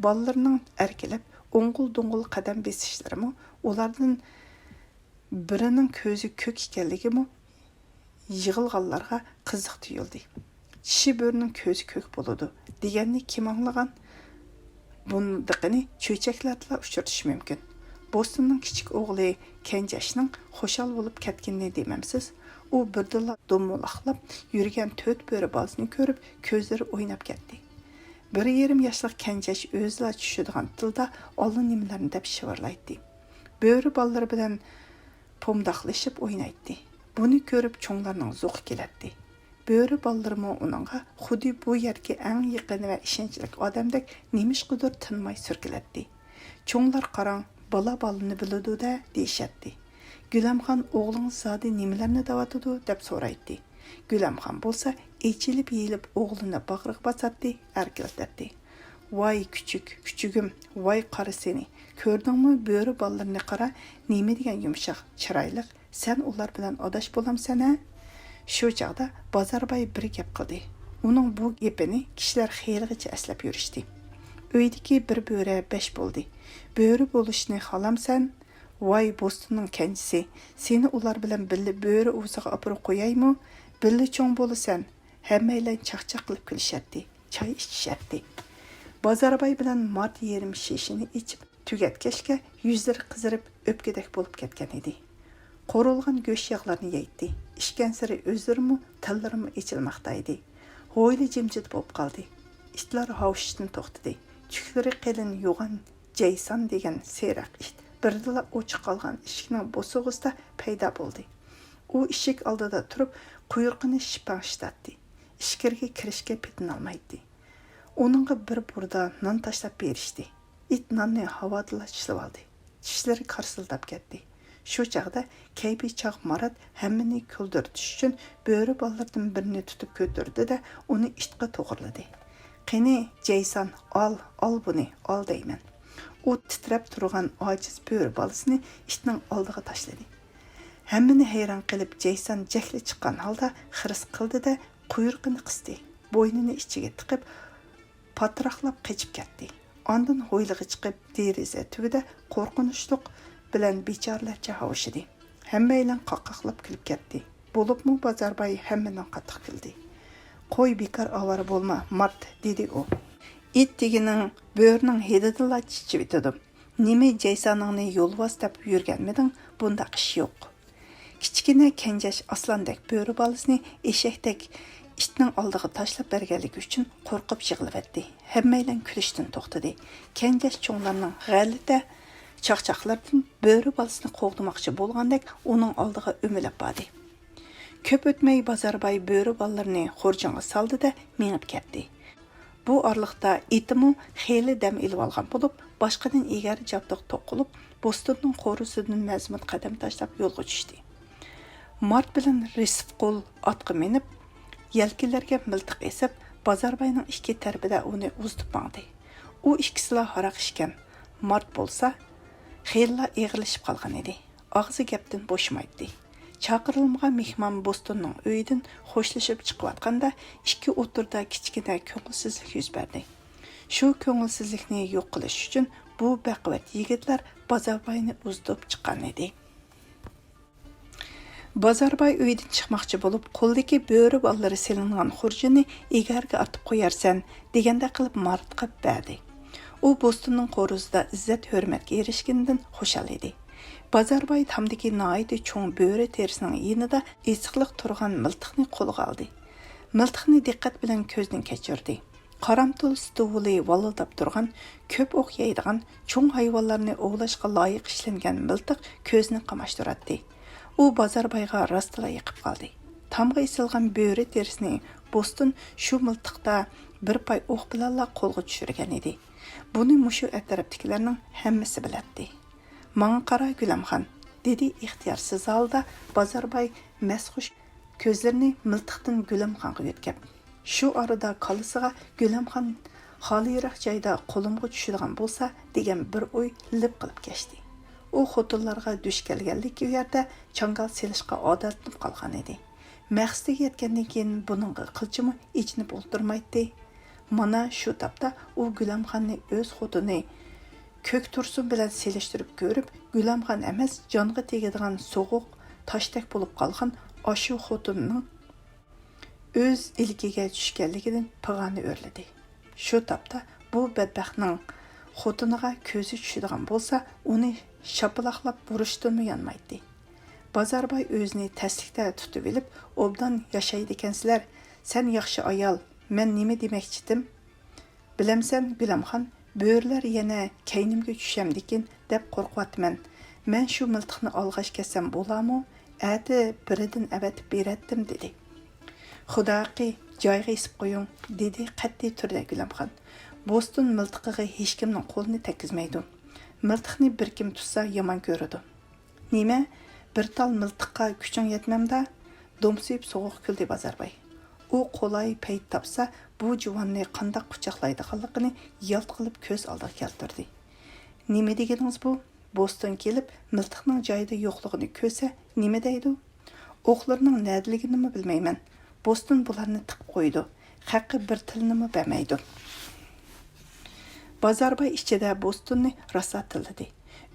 بالىلىرىنىڭ ئەركىلەپ ئوڭغۇل-دوڭغۇل قەدەم بېسىشلىرىمۇ ئۇلاردىن بىرىنىڭ كۆزى كۆك ئىكەنلىكىمۇ يىغىلغانلارغا قىزىق تۇيۇلدى. چىشى بۆرىنىڭ كۆزى كۆك بولىدۇ دېگەننى كىم ئاڭلىغان؟ بۇندىقىنى چۆچەكلەردىلا ئۇچرىتىش مۇمكىن. بوستوننىڭ كىچىك ئوغلى كەنجەشنىڭ خۇشال بولۇپ كەتكىنىنى دېمەمسىز؟ ئۇ بىردىنلا دومىلاقلاپ يۈرگەن تۆت بۆرە بالىسىنى كۆرۈپ، كۆزلىرى ئويناپ كەتتى. بىر يېرىم ياشلىق كەنجەش ئۆزىلا چۈشىدىغان تىلدا ئاللىنېمىلەرنى دەپ شىۋىرلايتتى. بۆرە بالىلىرى بىلەن پومداقلىشىپ ئوينايتتى. بۇنى كۆرۈپ چوڭلارنىڭ زوقى كېلەتتى. بۆرە بالىلىرىمۇ ئۇنىڭغا خۇددى بۇ يەرگە ئەڭ يېقىن ۋە ئىشەنچلىك ئادەمدەك نېمىشقىدۇر تىنماي سۈركىلەتتى. چوڭلار قاراڭ، بالا بالىنى بىلىدۇ-دە، دېيىشەتتى. گۈلەمخان ئوغلىڭىز زادى نېمىلەرنى دەۋاتىدۇ؟ دەپ سورايتتى. گۈلەمخان بولسا ئېچىلىپ يېيىلىپ ئوغلىنى باغرىغا باساتتى، ئەركىلىتەتتى. ۋاي كۈچۈك، كۈچۈگۈم، ۋاي قارا سېنى! كۆردۈڭمۇ بۆرە بالىلىرىنى قارا، نېمە دېگەن يۇمشاق، چىرايلىق، سەن ئۇلار بىلەن ئاداش بولامسەن ھە؟ شۇ چاغدا بازارباي بىر گەپ قىلدى. ئۇنىڭ بۇ گېپىنى كىشىلەر خېلىغىچە ئەسلەپ يۈرۈشتى. ئۆيدىكى بىر بۆرە بەش بولدى. بۆرە بولۇشنى خالامسەن؟ ۋاي بوستوننىڭ كەنجىسى، سېنى ئۇلار بىلەن بىللە بۆرە ئۇۋىسىغا ئاپىرىپ قويايمۇ؟ بىللە چوڭ بولىسەن. ھەممەيلەن چاقچاق قىلىپ كۈلۈشەتتى، چاي ئىچىشەتتى. بازارباي بىلەن مارت يېرىم شېشىنى ئىچىپ تۈگەتكەچكە يۈزلىرى قىزىرىپ ئۆپكىدەك بولۇپ كەتكەن ئىدى. قورۇلغان گۆش ياغلارنى يەيتتى. ئىچكەنسېرى ئۆزلىرىمۇ، تىللىرىمۇ ئېچىلماقتا ئىدى. ھويلا جىمجىت بولۇپ قالدى. ئىتلار ھاۋشىشتىن توختىدى. تۈكلىرى قېلىن يوغان جەيسان دېگەن سېرىق ئىت بىردىنلا ئوچۇق قالغان ئىشىكنىڭ بوسۇغىسىدا پەيدا بولدى. ئۇ ئىشىك ئالدىدا تۇرۇپ، قۇيرۇقىنى شىپاڭشىتاتتى. ئىچكىرىگە كىرىشكە پېتىنالمايتتى. ئۇنىڭغا بىر بۇردا نان تاشلاپ بېرىشتى. ئىت ناننى ھاۋادىلا چىشلىۋالدى. چىشلىرى كارسىلداپ كەتتى. شۇ چاغدا كەيپى چاغ مارات ھەممىنى كۈلدۈرتۈش ئۈچۈن بۆرە بالىلىرىدىن بىرىنى تۇتۇپ كۆتۈردى-دە، ئۇنى ئىتقا توغرىلىدى. قېنى، جەيسان، ئال، ئال بۇنى، ئال دەيمەن. ئۇ تىترەپ تۇرغان ئاجىز بۆرە بالىسىنى ئىتنىڭ ئالدىغا تاشلىدى. ھەممىنى ھەيران قىلىپ، جەيسان جەھلى چىققان ھالدا خىرىس قىلدى-دە، قۇيرۇقىنى قىستى. بوينىنى ئىچىگە تىقىپ، پاتراقلاپ قېچىپ كەتتى. ئاندىن ھويلىغا چىقىپ، دېرىزە تۈۋىدە قورقۇنچلۇق بىلەن بىچارىلەرچە ھاۋشىدى. ھەممەيلەن قاقاقلاپ كۈلۈپ كەتتى. بولۇپمۇ بازارباي ھەممىدىن قاتتىق كۈلدى. «قوي، بىكار ئاۋارە بولما، مارت!» دېدى ئۇ. «ئىت دېگىنىڭ بۆرىنىڭ ھىدىدىنلا چىچىۋېتىدۇ. نېمە جەيسانىڭنى يولۋاس دەپ يۈرگەنمىدىڭ؟ بۇنداق ئىش يوق.» كىچىككىنە كەنجەش ئاسلاندەك بۆرە بالىسىنى ئېشەكتەك ئىتنىڭ ئالدىغا تاشلاپ بەرگەنلىكى ئۈچۈن قورقۇپ يىغلىۋەتتى. ھەممەيلەن كۈلۈشتىن توختىدى. كەنجەش چوڭلارنىڭ غەلىتە چاقچاقلىرىدىن بۆرە بالىسىنى قوغدىماقچى بولغاندەك ئۇنىڭ ئالدىغا ئۆمىلەپ باردى. كۆپ ئۆتمەي بازارباي بۆرە بالىلىرىنى خورجۇنغا سالدى-دە، مېڭىپ كەتتى. بۇ ئارىلىقتا ئىتىمۇ خېلى دەم ئېلىۋالغان بولۇپ، باشقىدىن ئېگەر جابدۇق توقۇلۇپ، بوستوننىڭ قورۇسىدىن مەزمۇت قەدەم تاشلاپ يولغا چۈشتى. مارت بىلەن رىسىفقۇل ئاتقا مىنىپ، يەلكىلەرگە مىلتىق ئېسىپ، بازارباينىڭ ئىككى تەرىپىدە ئۇنى ئۇزىتىپ ماڭدى. ئۇ ئىككىسىلا ھاراق ئىچكەن. مارت بولسا خېلىلا ئېغىرلىشىپ قالغان ئىدى. ئاغزى گەپتىن بوشىمايتتى. چاقىرىلمىغان مېھمان بوستوننىڭ ئۆيىدىن خوشلىشىپ چىقىۋاتقاندا، ئىككى ئوتتۇرىدا كىچىككىنە كۆڭۈلسىزلىك يۈز بەردى. شۇ كۆڭۈلسىزلىكنى يوق قىلىش ئۈچۈن بۇ بەقۇۋۋەت يىگىتلەر بازارباينى ئۇزىتىپ چىققان ئىدى. بازارباي ئۆيدىن چىقماقچى بولۇپ، قولىدىكى بۆرە بالىلىرى سېلىنغان خۇرجۇننى ئېگەرگە ئارتىپ قويارسەن، دېگەندەك قىلىپ مارتقا بەردى. ئۇ بوستوننىڭ قورۇسىدا ئىززەت-ھۆرمەتكە ئېرىشكىنىدىن خۇشال ئىدى. بازارباي تامدىكى ناھايىتى چوڭ بۆرە تېرىسىنىڭ يېنىدا ئېسىقلىق تۇرغان مىلتىقنى قولىغا ئالدى. مىلتىقنى دىققەت بىلەن كۆزدىن كەچۈردى. قارامتۇل ستۇۋۇلى ۋالىلداپ تۇرغان، كۆپ ئوق يەيدىغان، چوڭ ھايۋانلارنى ئوۋلاشقا لايىق ئىشلەنگەن مىلتىق كۆزنى قاماشتۇراتتى. ئۇ بازاربايغا راستلا يېقىپ قالدى. تامغا ئېسىلغان بۆرە تېرىسىنى بوستون شۇ مىلتىقتا بىر پاي ئوق بىلەنلا قولغا چۈشۈرگەن ئىدى. بۇنى مۇشۇ ئەتراپتىكىلەرنىڭ ھەممىسى بىلەتتى. «ماڭا قارا، گۈلەمخان!» دېدى ئىختىيارسىز ھالدا بازارباي مەستخۇش كۆزلىرىنى مىلتىقتىن گۈلەمخانغا يۆتكەپ. شۇ ئارىدا كاللىسىغا «گۈلەمخان خالىيراق جايدا قولۇمغا چۈشىدىغان بولسا» دېگەن بىر ئوي لىپ قىلىپ كەچتى. ئۇ خوتۇنلارغا دۈش كەلگەنلىكى، ئۇ يەردە چاڭگال سېلىشقا ئادەتلىنىپ قالغان ئىدى. مەقسىتىگە يەتكەندىن كېيىن بۇنىڭغا قىلچىمۇ ئېچىنىپ ئولتۇرمايتتى. مانا شۇ تاپتا ئۇ گۈلەمخاننى ئۆز خوتۇنى كۆك تۇرسۇن بىلەن سېلىشتۇرۇپ كۆرۈپ، گۈلەمخان ئەمەس، جانغا تېگىدىغان سوغۇق تاشتەك بولۇپ قالغان ئاشۇ خوتۇننىڭ ئۆز ئىلكىگە چۈشكەنلىكىدىن پىغانى ئۆرلىدى. شۇ تاپتا بۇ بەتبەختنىڭ خوتۇنىغا كۆزى چۈشىدىغان بولسا، ئۇنى شاپىلاقلاپ ئۇرۇشتىنمۇ يانمايتتى. بازارباي ئۆزىنى تەسلىكتە تۇتۇۋېلىپ، «ئوبدان ياشايدىكەنسىلەر، سەن ياخشى ئايال، مەن نېمە دېمەكچىتىم؟ بىلەمسەن، گۈلەمخان، بۆرىلەر يەنە كەينىمگە چۈشەمدىكىن دەپ قورقۇۋاتىمەن. مەن شۇ مىلتىقنى ئالغاچ كەتسەم بولامۇ؟ ئەتە بىرىدىن ئەۋەتىپ بېرەتتىم، دېدى. خۇدا ھەققى، جايىغا ئېسىپ قويۇڭ، دېدى قەتئىي تۈردە گۈلەمخان. بوستون مىلتىقىغا ھېچكىمنىڭ قولىنى تەگكۈزمەيدۇ. مىلتىقنى بىر كىم تۇتسا يامان كۆرىدۇ. نېمە؟ بىر تال مىلتىققا كۈچۈڭ يەتمەمدا؟ دومسىيىپ سوغۇق كۈلدى بازارباي. ئۇ قولاي پەيت تاپسا، بۇ جۇۋاننى قانداق قۇچاقلايدىغانلىقىنى يالت قىلىپ كۆز ئالدىغا كەلتۈردى. نېمە دېگىنىڭىز بۇ؟ بوستون كېلىپ، مىلتىقنىڭ جايىدا يوقلۇقىنى كۆرسە، نېمە دەيدۇ؟ ئوقلىرىنىڭ نەدىلىكىنىمۇ بىلمەيمەن. بوستون بۇلارنى تىقىپ قويىدۇ. خەققە بىر تىلنىمۇ بەرمەيدۇ. بازارباي ئىچىدە بوستوننى راسا تىللىدى.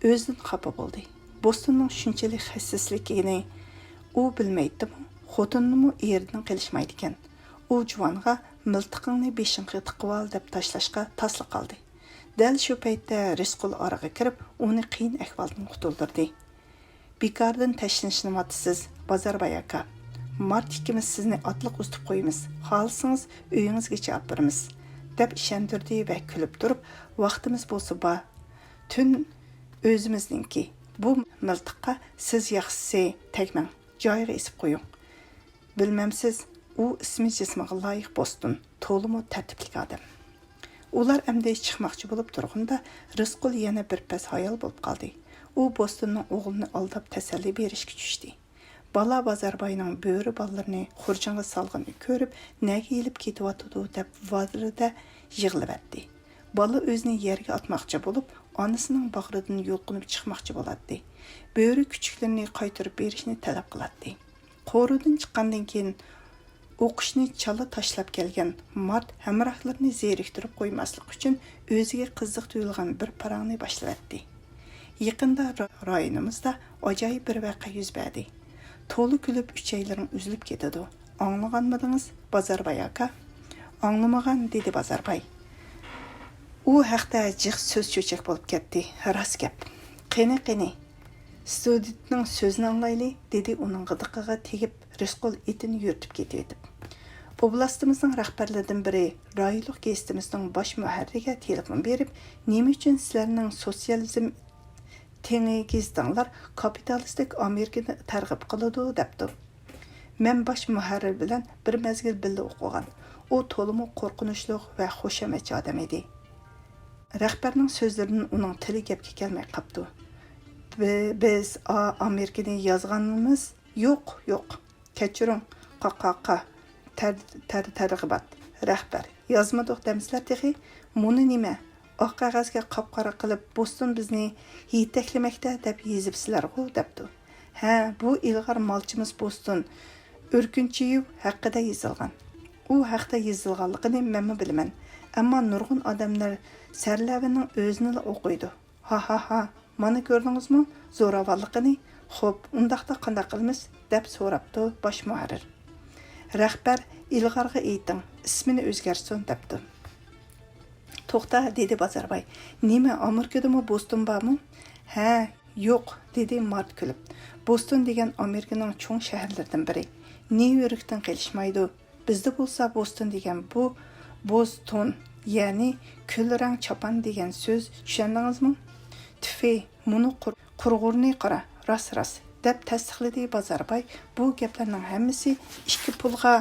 ئۆزىدىن خاپا بولدى. بوستوننىڭ شۇنچىلىك خەسىسلىكىنى ئۇ بىلمەيتتىمۇ، خوتۇنىمۇ ئېرىدىن قېلىشمايدىكەن. ئۇ جۇۋانغا «مىلتىقىڭنى بېشىڭغا تىقىۋال» دەپ تاشلاشقا تاسلا قالدى. دەل شۇ پەيتتە رىسقۇل ئارىغا كىرىپ، ئۇنى قىيىن ئەھۋالدىن قۇتۇلدۇردى. «بىكاردىن تەشنىشلىنىۋاتىسىز، بازارباي ئاكا. مارت ئىككىمىز سىزنى ئاتلىق ئۇزىتىپ قويىمىز، خالىسىڭىز ئۆيىڭىزگىچە ئاپىرىمىز» دەپ ئىشەندۈردى ۋە كۈلۈپ تۇرۇپ، «ۋاقتىمىز بولسا بار. تۈن ئۆزىمىزنىڭكى. بۇ مىلتىققا سىز ياخشىسى تەگمەڭ، جايىغا ئېسىپ قويۇڭ. بىلمەمسىز، ئۇ ئىسمى جىسمىغا لايىق بوستون، تولىمۇ تەرتىپلىك ئادەم.» ئۇلار ئەمدى چىقماقچى بولۇپ تۇرغىنىدا، رىسقۇل يەنە بىر پەس ھايال بولۇپ قالدى. ئۇ بوستوننىڭ ئوغلىنى ئالداپ تەسەللى بېرىشكە چۈشتى. بالا بازارباينىڭ بۆرە بالىلىرىنى خۇرجۇنغا سالغىنىنى كۆرۈپ، نەگە ئېلىپ كېتىۋاتىدۇ دەپ ۋارىدە يىغلىۋەتتى. بالا ئۆزىنى يەرگە ئاتماقچى بولۇپ، ئانىسىنىڭ باغرىدىن يۇلقۇنۇپ چىقماقچى بولاتتى. بۆرە كۈچۈكلىرىنى قايتۇرۇپ بېرىشنى تەلەپ قىلاتتى. قورۇدىن چىققاندىن كېيىن، ئوقۇشنى چالا تاشلاپ كەلگەن مارت ھەمراھلىرىنى زېرىكتۈرۈپ قويماسلىق ئۈچۈن، ئۆزىگە قىزىق تۇيۇلغان بىر پاراڭنى باشلىۋەتتى. يېقىندا را-، رايونىمىزدا ئاجايىپ بىر ۋەقە يۈز بەردى. تولا كۈلۈپ ئۈچەيلىرىڭ ئۈزۈلۈپ كېتىدۇ. ئاڭلىغانمىدىڭىز، بازارباي ئاكا؟ ئاڭلىمىغان، دېدى بازارباي. ئۇ ھەقتە جىق سۆز چۆچەك بولۇپ كەتتى. راست گەپ. قېنى، قېنى، ستۇدېنتنىڭ سۆزىنى ئاڭلايلى، دېدى ئۇنىڭ غىدىقىغا تېگىپ رىسقۇل ئېتىنى يۈرتۈپ كېتىۋېتىپ. ئوبلاستىمىزنىڭ رەھبەرلىرىدىن بىرى رايونلۇق گېزىتىمىزنىڭ باش مۇھەررىرىگە تېلېفون بېرىپ، نېمە ئۈچۈن سىلەرنىڭ سوتسىيالىزم تېڭى گېزىتىڭلار كاپىتالىستىك ئامېرىكىنى تەرغىب قىلىدۇ، دەپتۇ. مەن باش مۇھەررىر بىلەن بىر مەزگىل بىللە ئوقۇغان. ئۇ تولىمۇ قورقۇنچلۇق ۋە خۇشامەتچى ئادەم ئىدى. رەھبەرنىڭ سۆزلىرىدىن ئۇنىڭ تىلى گەپكە كەلمەي قاپتۇ. بى-، بىز ئا-، ئامېرىكىنى يازغانمىز؟ يوق، يوق. كەچۈرۈڭ، قاقاقا. تەر-، تەر-، تەرغىبات. رەھبەر، يازمىدۇق دەمسىلەر تېخى؟ مۇنى نېمە؟ ئاق قەغەزگە قاپقارا قىلىپ، بوستون بىزنى يېتەكلىمەكتە دەپ يېزىپسىلەرغۇ، دەپتۇ. ھە، بۇ ئىلغار مالچىمىز بوستون ئۆركۈنچىيېۋ ھەققىدە يېزىلغان. ئۇ ھەقتە يېزىلغانلىقىنى مەنمۇ بىلىمەن، ئەمما نۇرغۇن ئادەملەر سەرلەۋھىنىڭ ئۆزىنىلا ئوقۇيدۇ. ھا ھا ھا، مانا كۆردىڭىزمۇ زوراۋانلىقىنى؟ خوپ، ئۇنداقتا قانداق قىلىمىز؟ دەپ سوراپتۇ باش مۇھەررىر. رەھبەر، ئىلغارغا ئېيتىڭ، ئىسمىنى ئۆزگەرتسۇن، دەپتۇ. توختا، دېدى بازارباي، نېمە، ئامېرىكىدىمۇ بوستون بارمۇ؟ ھە، يوق، دېدى مارت كۈلۈپ. بوستون دېگەن ئامېرىكىنىڭ چوڭ شەھەرلىرىدىن بىرى. نيۇ يوركتىن قېلىشمايدۇ. بىزدە بولسا بوستون دېگەن بۇ، بوستون، يەنى كۈل رەڭ چاپان دېگەن سۆز، چۈشەندىڭىزمۇ؟ تۈفى، مۇنۇ قۇر-، قۇرغۇرنى قارا، راست، راست، دەپ تەستىقلىدى بازارباي. بۇ گەپلەرنىڭ ھەممىسى ئىككى پۇلغا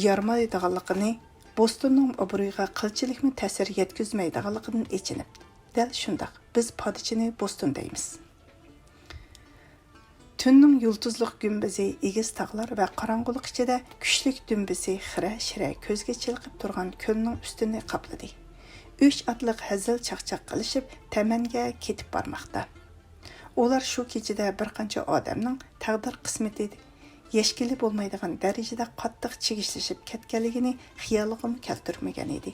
يارىمايدىغانلىقىنى، بوستوننىڭ ئابرۇيىغا قىلچىلىكمۇ تەسىر يەتكۈزمەيدىغانلىقىدىن ئېچىنىپ. دەل شۇنداق، بىز پادىچىنى بوستون دەيمىز. تۈننىڭ يۇلتۇزلۇق گۈمبىزى ئېگىز تاغلار ۋە قاراڭغۇلۇق ئىچىدە كۈچلۈك دۈمبىسى خىرە-شىرە كۆزگە چېلىقىپ تۇرغان كۆلنىڭ ئۈستىنى قاپلىدى. ئۈچ ئاتلىق ھەزىل چاقچاق قىلىشىپ تەمەنگە كېتىپ بارماقتا. ئۇلار شۇ كېچىدە بىر قانچە ئادەمنىڭ تەقدىر قىسمىتى يەشكىلى بولمايدىغان دەرىجىدە قاتتىق چىگىشلىشىپ كەتكەنلىكىنى خىيالىغىمۇ كەلتۈرمىگەن ئىدى.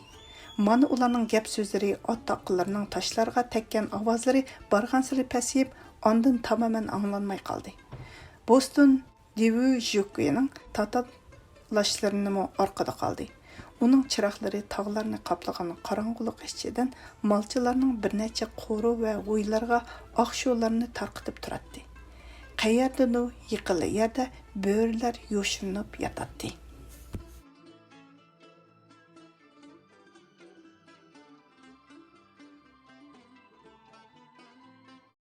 مانا ئۇلارنىڭ گەپ سۆزلىرى، ئات تاقىلىرىنىڭ تاشلارغا تەگكەن ئاۋازلىرى بارغانسېرى پەسىيىپ، ئاندىن تامامەن ئاڭلانماي قالدى. بوستون دىۋۇژۈكىنىڭ تاتانلاشلىرىنىمۇ ئارقىدا قالدى. ئۇنىڭ چىراغلىرى تاغلارنى قاپلىغان قاراڭغۇلۇق ئىچىدىن مالچىلارنىڭ بىر نەچچە قورۇ ۋە ھويلىرىغا ئاق شولىرىنى تارقىتىپ تۇراتتى. قەيەردىدۇر يېقىنلا يەردە بۆرىلەر يوشۇرۇنۇپ ياتاتتى.